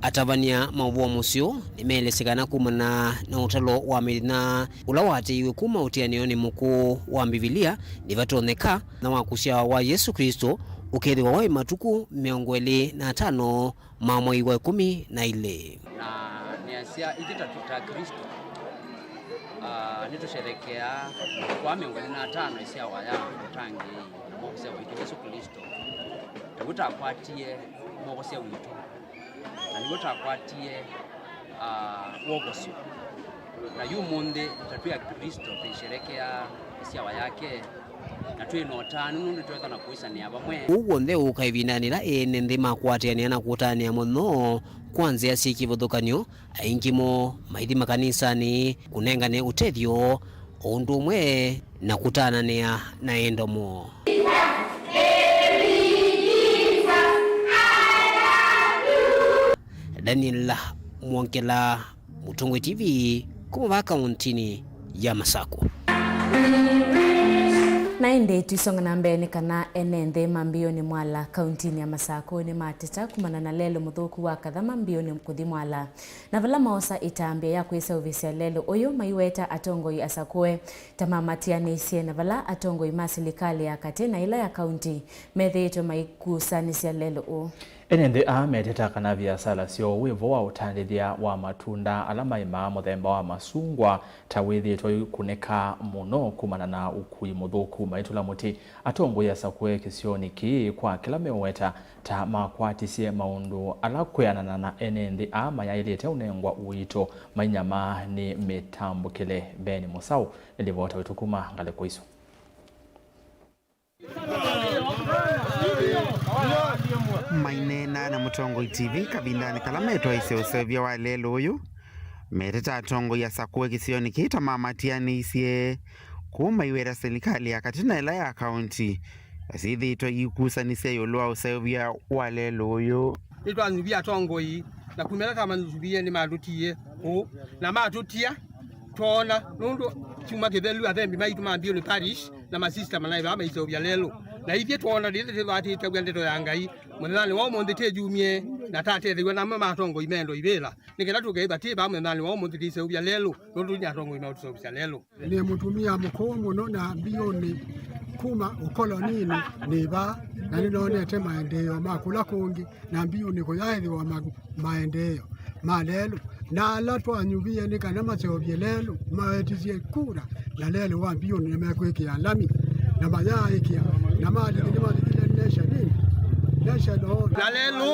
atavany'a ma ũvoo mũseo nĩmeelesya kana kumana na ũtalo wa mĩthenya ũla waatĩĩiwe kuma ũtianĩonĩ mũkũũ wa Mbivilia, nĩvatonyeka na wa kũsyawa wa Yesũ Klĩsto ũkethĩwa waĩ matukũ mĩongo ĩlĩ na atano ma mwei wa ĩkũmi na ilĩ. Na nĩasya, ithyĩ ta, ta Aklĩsto, ah, nĩtũsherekeaa matukũ aa mĩongo ĩlĩ na atano ĩsyawa ya Mũtangĩĩi na Mwovosya waitũ Yesũ Klĩsto. Taw'o ũtakwatie Mwovosya witũ, na nĩw'o ũtakwatie, ah, wovosyo. Na yu ũmũnthĩ, ta twĩ Aklĩsto, tũisherekeaa ĩsyawa yake, na twĩ na ũtanu nũndũ twetha na kũĩsanĩa vamwe. Ũu w'onthe ũũka ĩvindanĩ yĩla ene nthĩ makwatĩanĩa na kũtanĩa mũthenya ũũ kwa nzĩa syĩ kĩvathũkany'o, aingĩ moo maithi makanisanĩ kũnengane ũtethyo, o ũndũ ũmwe na kũtananĩa na endo moo. Daniel Mwongela, Mũtongoi T V, kuma vaa kauntinĩ ya Masakũ. Na ĩndĩ tũisonga na mbee nĩ kana ene nthĩ ma Mbĩonĩ Mwala, kauntinĩ ya Masakũ, nĩmateta kumana na lelũ mũthũku wa Kathama Mbĩonĩ kũthi Mwala, na vala moosa ĩtambya ya kwĩseũvĩsya lelũ ũyũ, maiweta atongoi asakũe ta mamatianĩisye na vala atongoi ma silikalĩ ya katĩ na ĩla ya kaunti methĩĩtwe maikusanĩsya lelũ ũũ. Ene nthĩ aa meteta kana viasala syoo wĩ vo wa ũtandĩthya wa matunda ala maimaa mũthemba wa masungwa ta wĩthĩĩtwe ũikũnĩka mũno kumana na ũkui mũthũku maitũla mũtĩ. Atongoi asakũe kĩsionĩ kĩĩ kwa kĩla meũweta ta makwatisye maũndũ ala kwĩanana na ene nthĩ aa mayaĩlĩte ũnengwa ũito mainyamaa nĩ mĩtambũkĩle. Ben Mũsaũ nĩ livota witũ kuma ngalĩko isu. Maineena na Mũtongoi T V kavindanĩ kala metwaisye ũseũvya wa lelũ ũyũ, meteta atongoi asakũe kĩsionĩ kĩĩ ta mamatianĩisye kũu maiweta silikalĩ ya katĩ na ĩla ya kaũnti syĩthĩĩtwe iikusanĩsya ĩũlũ wa ũseũvya wa lelũ ũyũ. Nĩtwanyuvie atongoi, na kuma ĩla twamanyuvie nĩmatũtiie kũu, na matũtia twoona, nũndũ kyumwa kĩthelu athembi maitũ ma Mbiũnĩ Parish na masista manaĩ vaa maiseũvya lelũ, na ithyĩ twoona ndĩthĩ tĩvatĩtaw'a ndeto ya Ngai mũthenyanĩ wa ũmũnthĩ tĩyumye, na tatethew'a namo ma atongoi mendo ivĩla, nĩ kenda tũkethĩwa twĩ vaa mũthenyanĩ wa ũmũnthĩ tĩiseũvya lelũ, nũndũ nĩ atongoi maũtũseũvĩsya lelũ. Nĩ mũtumĩa mũkũũ mũno, na Mbiũnĩ kuma ũkoloninĩ nĩ vaa, na nĩnonete maendeeo ma kũla kũngĩ, na Mbiũnĩ kũyaĩthĩwa ma-, maendeeo ma lelũ. Na ala twanyuvie nĩ kana maseũvye lelũ, mawetisye kura, na lelũ wa Mbiũnĩ nĩmekwĩkĩa lami, na mayaaĩkĩa, na malithi nĩmalithile nation ĩno, national. Na lelũ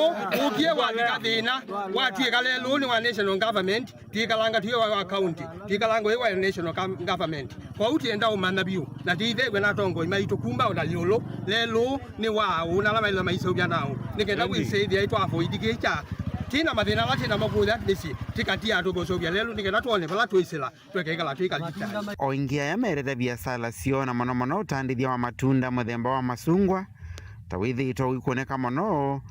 ũkie wavika thĩna, watw'ĩka lelũ nĩ wa national government, twikalanga twĩ wa, wa county, twikalanga wĩ wa national gov-, government. Kwoou twĩenda ũmanya vyũ, na tĩithew'e na atongoi maitũ kuma o na ĩũlũ, lelũ nĩ wa aũ, na ala maĩle maiseũvya na aũ, nĩ kenda kwĩsĩthĩa ĩtwa avoid kĩĩ kya, twĩ na mathĩna ala twĩ namo kũya mĩsyĩ, tĩkatia tũkũseũvya lelũ, nĩ kenda twone vala twĩsĩla, tũkeekala twĩ kalitani. O ĩngĩ aya merete viasala syoo, na mũno mũno ũtandĩthya wa matunda mũthemba wa masungwa, ta wĩthĩĩtwe ũikwoneka mũno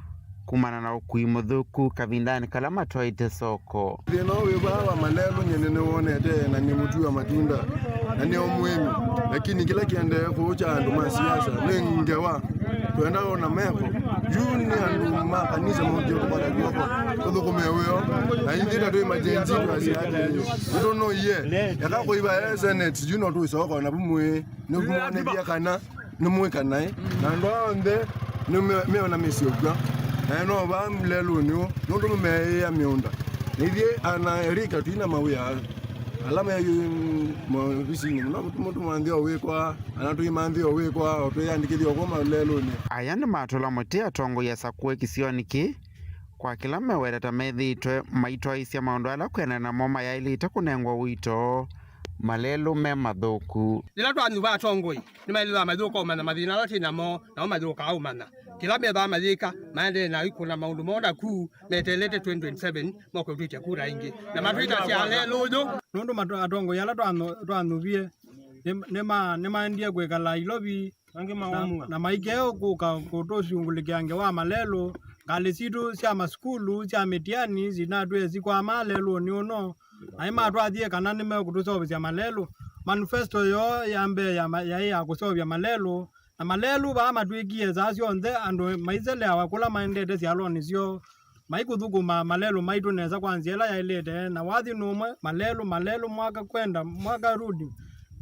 kumana na ũkui mũthũku kavindanĩ kala matwaĩte soko. Thĩna ũyũ wĩ vaa wa malelũ nyie nĩnĩwonete, na nĩ mũtui wa matunda, na nĩ o mũĩmi, lakini kĩla kĩendee kũũ kya andũ ma siasa nĩ ngewa. Twenda ona meko yu nĩ andũ ma kanisa mokie kũmana kw'oko tũthũkũme wĩo, na ithyĩ ta twĩ majenzi twasya atĩ nĩtũnũie, eka kũiva e senate yu no tũisoko na vumwĩ nĩmwonethia kana nĩmwĩka naĩ, na andũ aa onthe nĩmeona mĩsyĩ ũkw'a, na no vaa lelũnĩ ũũ, nũndũ nĩmeĩĩa mĩũnda. Na ithyĩ ana erika twina mawĩa ala me maovisinĩ, no mũndũ manthĩ o wĩkwa, ana tũimanthĩ o wĩkwa, o twĩyandĩkĩthya o kuma lelũnĩ. Aya nĩmatũla mũtĩ atongoi asakũe kĩsionĩ kĩĩ kwa kĩla meweta ta methĩĩtwe maitwaĩĩsya maũndũ ala kwĩanana namo mayaĩlĩte kũnengwa ũito malelũ me mathũku. Yĩla twanyuva atongoi, nĩmaĩlĩthaa mayũka ũmanya mathĩna ala twĩ namo, namo mayũkaa ũmanya kĩla methaa mayĩka, maendee na ikũna maũndũ moo naku meteelete twenty twenty-seven moke ũtwĩtya kura ĩngĩ, na matwĩtasya lelũ ũyũ. Nũndũ matu-, atongoi ala twanu-, twanyuvie nĩ, nĩma-, nĩmaendie kwĩkala Nairobi, angĩ na, maũmua, na maikeo kũka kũtũsyungũlĩkĩa ngewa malelũ, ngalĩ sitũ sya masukulu, sya mĩtiani, sinatwĩe sikwama lelũnĩ ũno. Naĩ matwathie kana nĩmekũtũseũvĩsya malelũ. Manifesto yoo ya mbee ya ma-, yaĩ ya kũseũvya malelũ, na malelũ vaa matwĩkie saa syonthe andũ maiseleawa kũla maendete syalonĩ syoo, maikũthũkũma malelũ maitũ nesa kwa nzĩa ĩla yaĩlĩte, na wathi nũmwe, malelũ, malelũ, mwaka kwenda, mwaka rudi.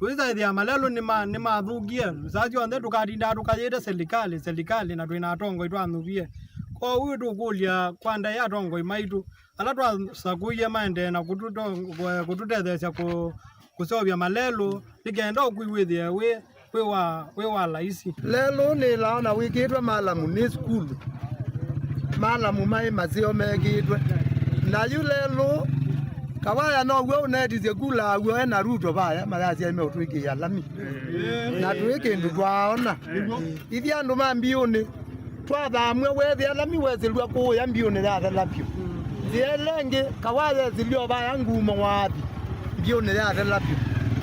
Tũisaĩthĩa malelũ nĩma-, nĩmathũkie. Saa syonthe tũkatindaa tũkayĩte selikalĩ, selikalĩ, na twĩ na atongoi twanyuvie. Kwoou tũkũlya kwa ndaĩ atongoi maitũ, ala twasakũie maendee na kũtũto-, kũtũtetheesya kũ-, kũseũvya malelũ, nĩ kenda ũkui wĩthĩe wĩ, wĩ wa, wĩ wa laisi. Lelũ nĩlaa na wĩkĩtwe malamu nĩ sukulu. Malamu maĩ maseo mekĩtwe. Na yu lelũ, Kawaya now'o ũnetisye kula aw'o e na Ruto vaya, mayasya ĩmeũtwĩkĩĩa lami. Na twĩ kĩndũ twaaona. Ithyĩ andũ ma Mbiũnĩ, twathamw'a weethĩa lami wesĩlw'a kũũya Mbiũnĩ yathela vyũ. Nzĩa ĩla ĩngĩ, Kawaya esĩlye o vaya ngumo waathi, Mbiũnĩ yathela vyũ.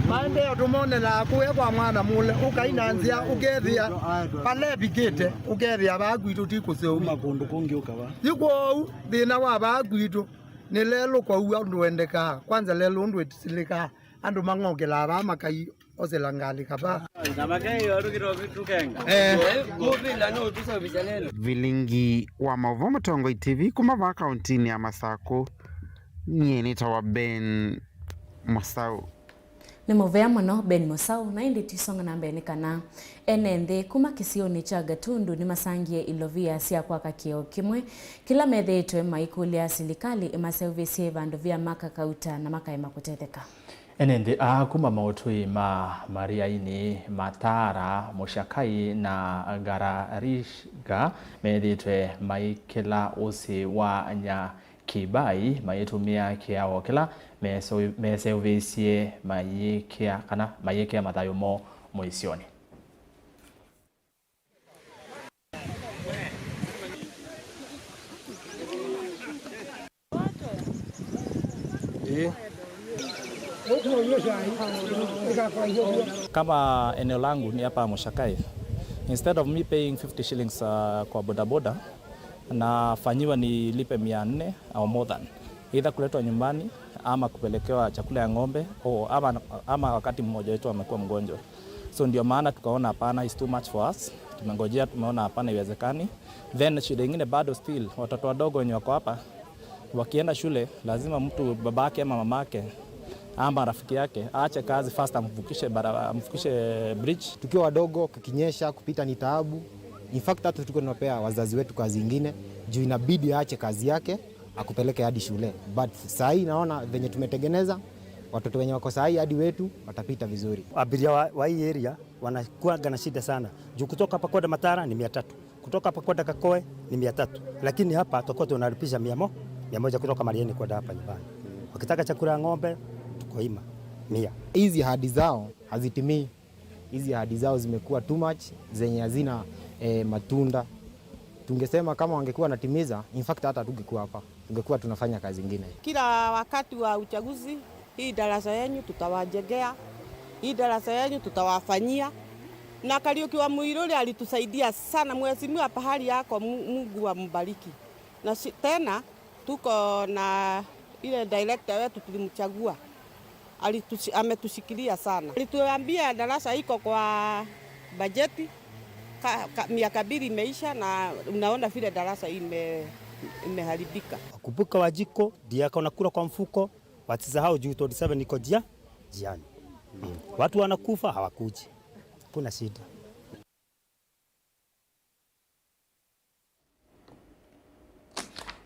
Maendeeo tũmonelaa kũya kwa mwana mũle, ũkai na nzĩa, ũkethĩa vala ĩvikĩte, ũkethĩa vaa kwitũ ti kũseũvya. Kuma kũndũ kũngĩ ũka vaa. Yu kwoou, thĩna wa vaa kwitũ, nĩ lelũ kwaua ũndũ wendekaa, kwanza lelũ ũndũ ĩsilĩkaa, andũ mang'okelaa vaa makai osela ngalĩ kavaa. Na makeo tũkĩtoka tũkenga. Eh. Kũvĩla no tũseũvĩsya lelũ. Vilingi wa maũvoo Mũtongoi T V kuma vaa kaũntinĩ ya Masakũ, nyie nĩtawa Ben Mũsaũ. Nĩ mũvea mũno Ben Mũsaũ, na ĩndĩ tũisonga na mbee nĩ kana ene nthĩ kuma kĩsionĩ kya Gatundu nĩmasangie ilovia sya kwaka kĩoo kĩmwe kĩla methĩĩtwe maikũlya silikalĩ ĩmaseũvĩsye vandũ vya maka kauta na makaema kũtetheka. Ene nthĩ aa kuma maũtũi ma Mariaini, Matara, Mũshakai na Gararishga methĩĩtwe maikĩla ũsĩ wa Nyakibai maitũmĩa kĩao kĩla meseu-, meseũvĩsye mayĩkĩa kana mayĩkĩa mathayũ moo mũisyonĩ. Kama eneo langu ni hapa Mushakai, instead of me paying fifty shillings, uh, kwa bodaboda, nafanyiwa nilipe mia nne au more than, either kuletwa nyumbani ama kupelekewa chakula ya ng'ombe, o, ama, ama wakati mmoja wetu amekuwa mgonjwa. So ndio maana tukaona hapana, is too much for us. Tumengojea, tumeona hapana, iwezekani. Then shida ingine bado still, watoto wadogo wenye wako hapa, wakienda shule, lazima mtu, babake ama mamake, ama rafiki yake, aache kazi first, amvukishe bara-, amvukishe bridge. Tukiwa wadogo, kukinyesha, kupita ni taabu. In fact, hata tulikuwa tunapea wazazi wetu kazi ingine, juu inabidi aache kazi yake, akupeleke hadi shule. But saa hii naona venye tumetengeneza, watoto wenye wako saa hii hadi wetu watapita vizuri. Abiria wa, wa hii area wanakuwaga na shida sana. Juu kutoka hapa kwenda Matara ni mia tatu. Kutoka hapa kwenda Kakoe ni mia tatu. Lakini hapa tutakuwa tunalipisha mia mo-, mia moja kutoka Marieni kwenda hapa nyumbani. Wakitaka chakula ya ng'ombe, tuko ima, mia. Hizi ahadi zao hazitimii. Hizi ahadi zao zimekuwa too much, zenye hazina, eh, matunda. Tungesema kama wangekuwa wanatimiza, in fact, hata hatungekuwa hapa. Tungekuwa tunafanya kazi ingine. Kila wakati wa uchaguzi, hii darasa yenyu tutawajengea, hii darasa yenyu tutawafanyia. Na Kariuki wa Muiruri alitusaidia sana. Mheshimiwa, pahali yako, Mu-, Mungu ambariki. Na si-, tena, tuko na ile director wetu tulimchagua. Alitushi-, ametushikilia sana. Alituambia darasa iko kwa bajeti, ka-, ka-, miaka mbili imeisha na unaona vile darasa ime-, imeharibika. Kumbuka Wanjikũ ndiye ako na kura kwa mfuko, wasisahau juu twenty seven iko njia-, njiani. Mm. Watu wanakufa, hawakuji. Kuna shida.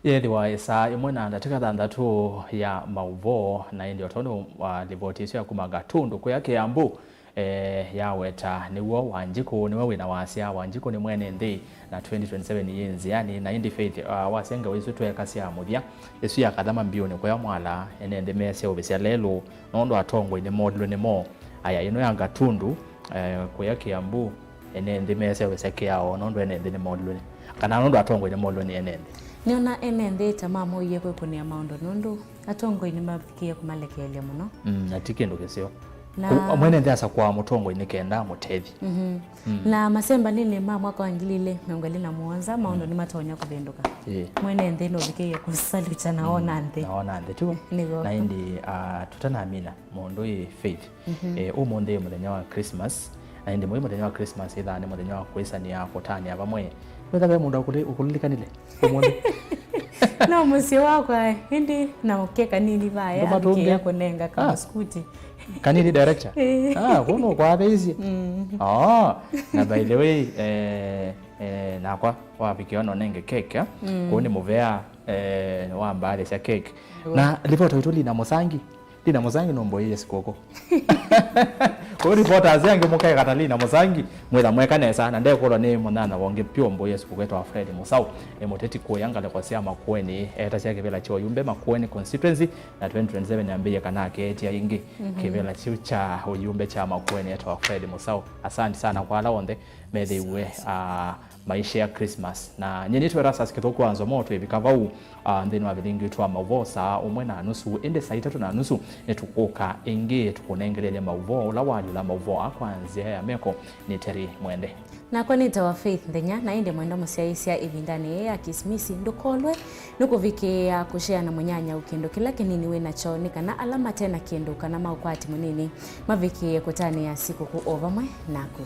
Yethĩwa ĩsaa ĩmwe na ndatĩka thanthatũ ya maũvoo, na ĩndĩ o tondũ wa livoti ĩsu ya kuma Gatundu kũya Kĩambu, eh, yaweta nĩw'o Wanjikũ nĩwe wĩna wasya. Wanjikũ nĩ mwene nthĩ, na twenty twenty-seven yĩ nzĩanĩ, na ĩndĩ Faith, ah, wasya ngewa isu tweekasya mũthya, ĩsu ya Kathama mbiũnĩ kũya Mwala, ene nthĩ meseũvĩsya lelũ, nũndũ atongoi nĩmolilwe nĩmo. Aya, ĩno ya Gatundu, eh, kũya Kĩambu, ene nthĩ meseũvĩsya kĩao nũndũ ene nthĩ nĩmolilwe, kana nũndũ atongoi nĩmolilwe nĩ ene nthĩ? Nĩona ene nthĩ ta mamoie kwĩkũnĩa maũndũ nũndũ atongoi nĩmavikĩie kũmalekeelya mũno. Mm, na ti kĩndũ kĩseo. Na ku-, mwene nthĩ asakũaa mũtongoi nĩ kenda amũtethye. Mhm. Mm. Na masembanĩnĩ ma mwaka wa ngili ilĩ mĩongo ĩlĩ na mũonza, maũndũ, mm, nĩmatonya kũvĩndũka. Ĩĩ. Mwene nthĩ nũvikĩie kũsalukya na, mm, ona nthĩ. Na ona nthĩ tu. Nĩw'o. Na ĩndĩ, ah, tũtanamina mũndũ ĩ Faith. Mhm. Eh, ũmũnthĩ mũthenya wa Christmas, na ĩndĩ mũi mũthenya wa Christmas ĩthaa nĩ mũthenya wa kwĩsanĩa, kũtanĩa vamwe. Wĩtha ve mũndũ ũkũli-, ũkũlilikanile ũmũnthĩ? No mũsyĩ wakwa, ĩndĩ na ke kanini vaya, ndũmatũngĩa, avikĩĩa kũnenga, ah, kamũsukuti. Kanini director? Eh. Ah, kũu nũkwavĩisye. Mm. Oh, na by the way, eh, eh, nakwa wavikĩwa nonenge keke, mm, kũu nĩ mũvea, eh, wa mbaathĩ sya keke. Nĩw'o. Na livota witũ Lina Mũsangi. Lina Mũsangi nũmbũĩie sikũkũ. Kũu reporters angĩ mũkekata Lina Mũsangi, mwĩtha mweka nesa, na ndekũlwa nĩ mũnyanya wongi pyũ ũmbũĩe sikũkũ etawa Fred Mũsaũ. Nĩ mũteti kũya ngalĩko sya Makueni, etasya kĩvĩla kya ũyumbe Makueni constituency, na twenty twenty-seven yambĩĩe kana akeetya ĩngĩ, mhm, kĩvĩla kyu kya ũyumbe kya Makueni etawa Fred Mũsaũ. Asante sana kwa ala onthe methĩiwe, ah, maisha ya Christmas. Na nyie nĩtwe Erastus Kĩthũku wa Nzomo twĩvika vau, ah, nthĩnĩ wa vilingi witũ wa maũvoo saa ũmwe na nusu, ĩndĩ saa itatũ na nusu nĩtũkũka ĩngĩ tũkũnengelelye maũvoo ũla walyũla maũvoo aa kwa nzĩa ya meko. Nĩ Terry Mwende. Nakwa nĩtawa Faith Nthenya, na ĩndĩ mwendwa mũsyaĩĩsya ĩvindanĩ yĩĩ ya Kisimisi, ndũkolwe nĩ kũvikĩĩa kũshare na mũnyanyau kĩndũ kĩla kĩnini wĩ nakyo, nĩ kana ala mate na kĩndũ kana ma ũkwati mũnini mavikĩĩe kũtanĩa sikũkũ o vamwe naku.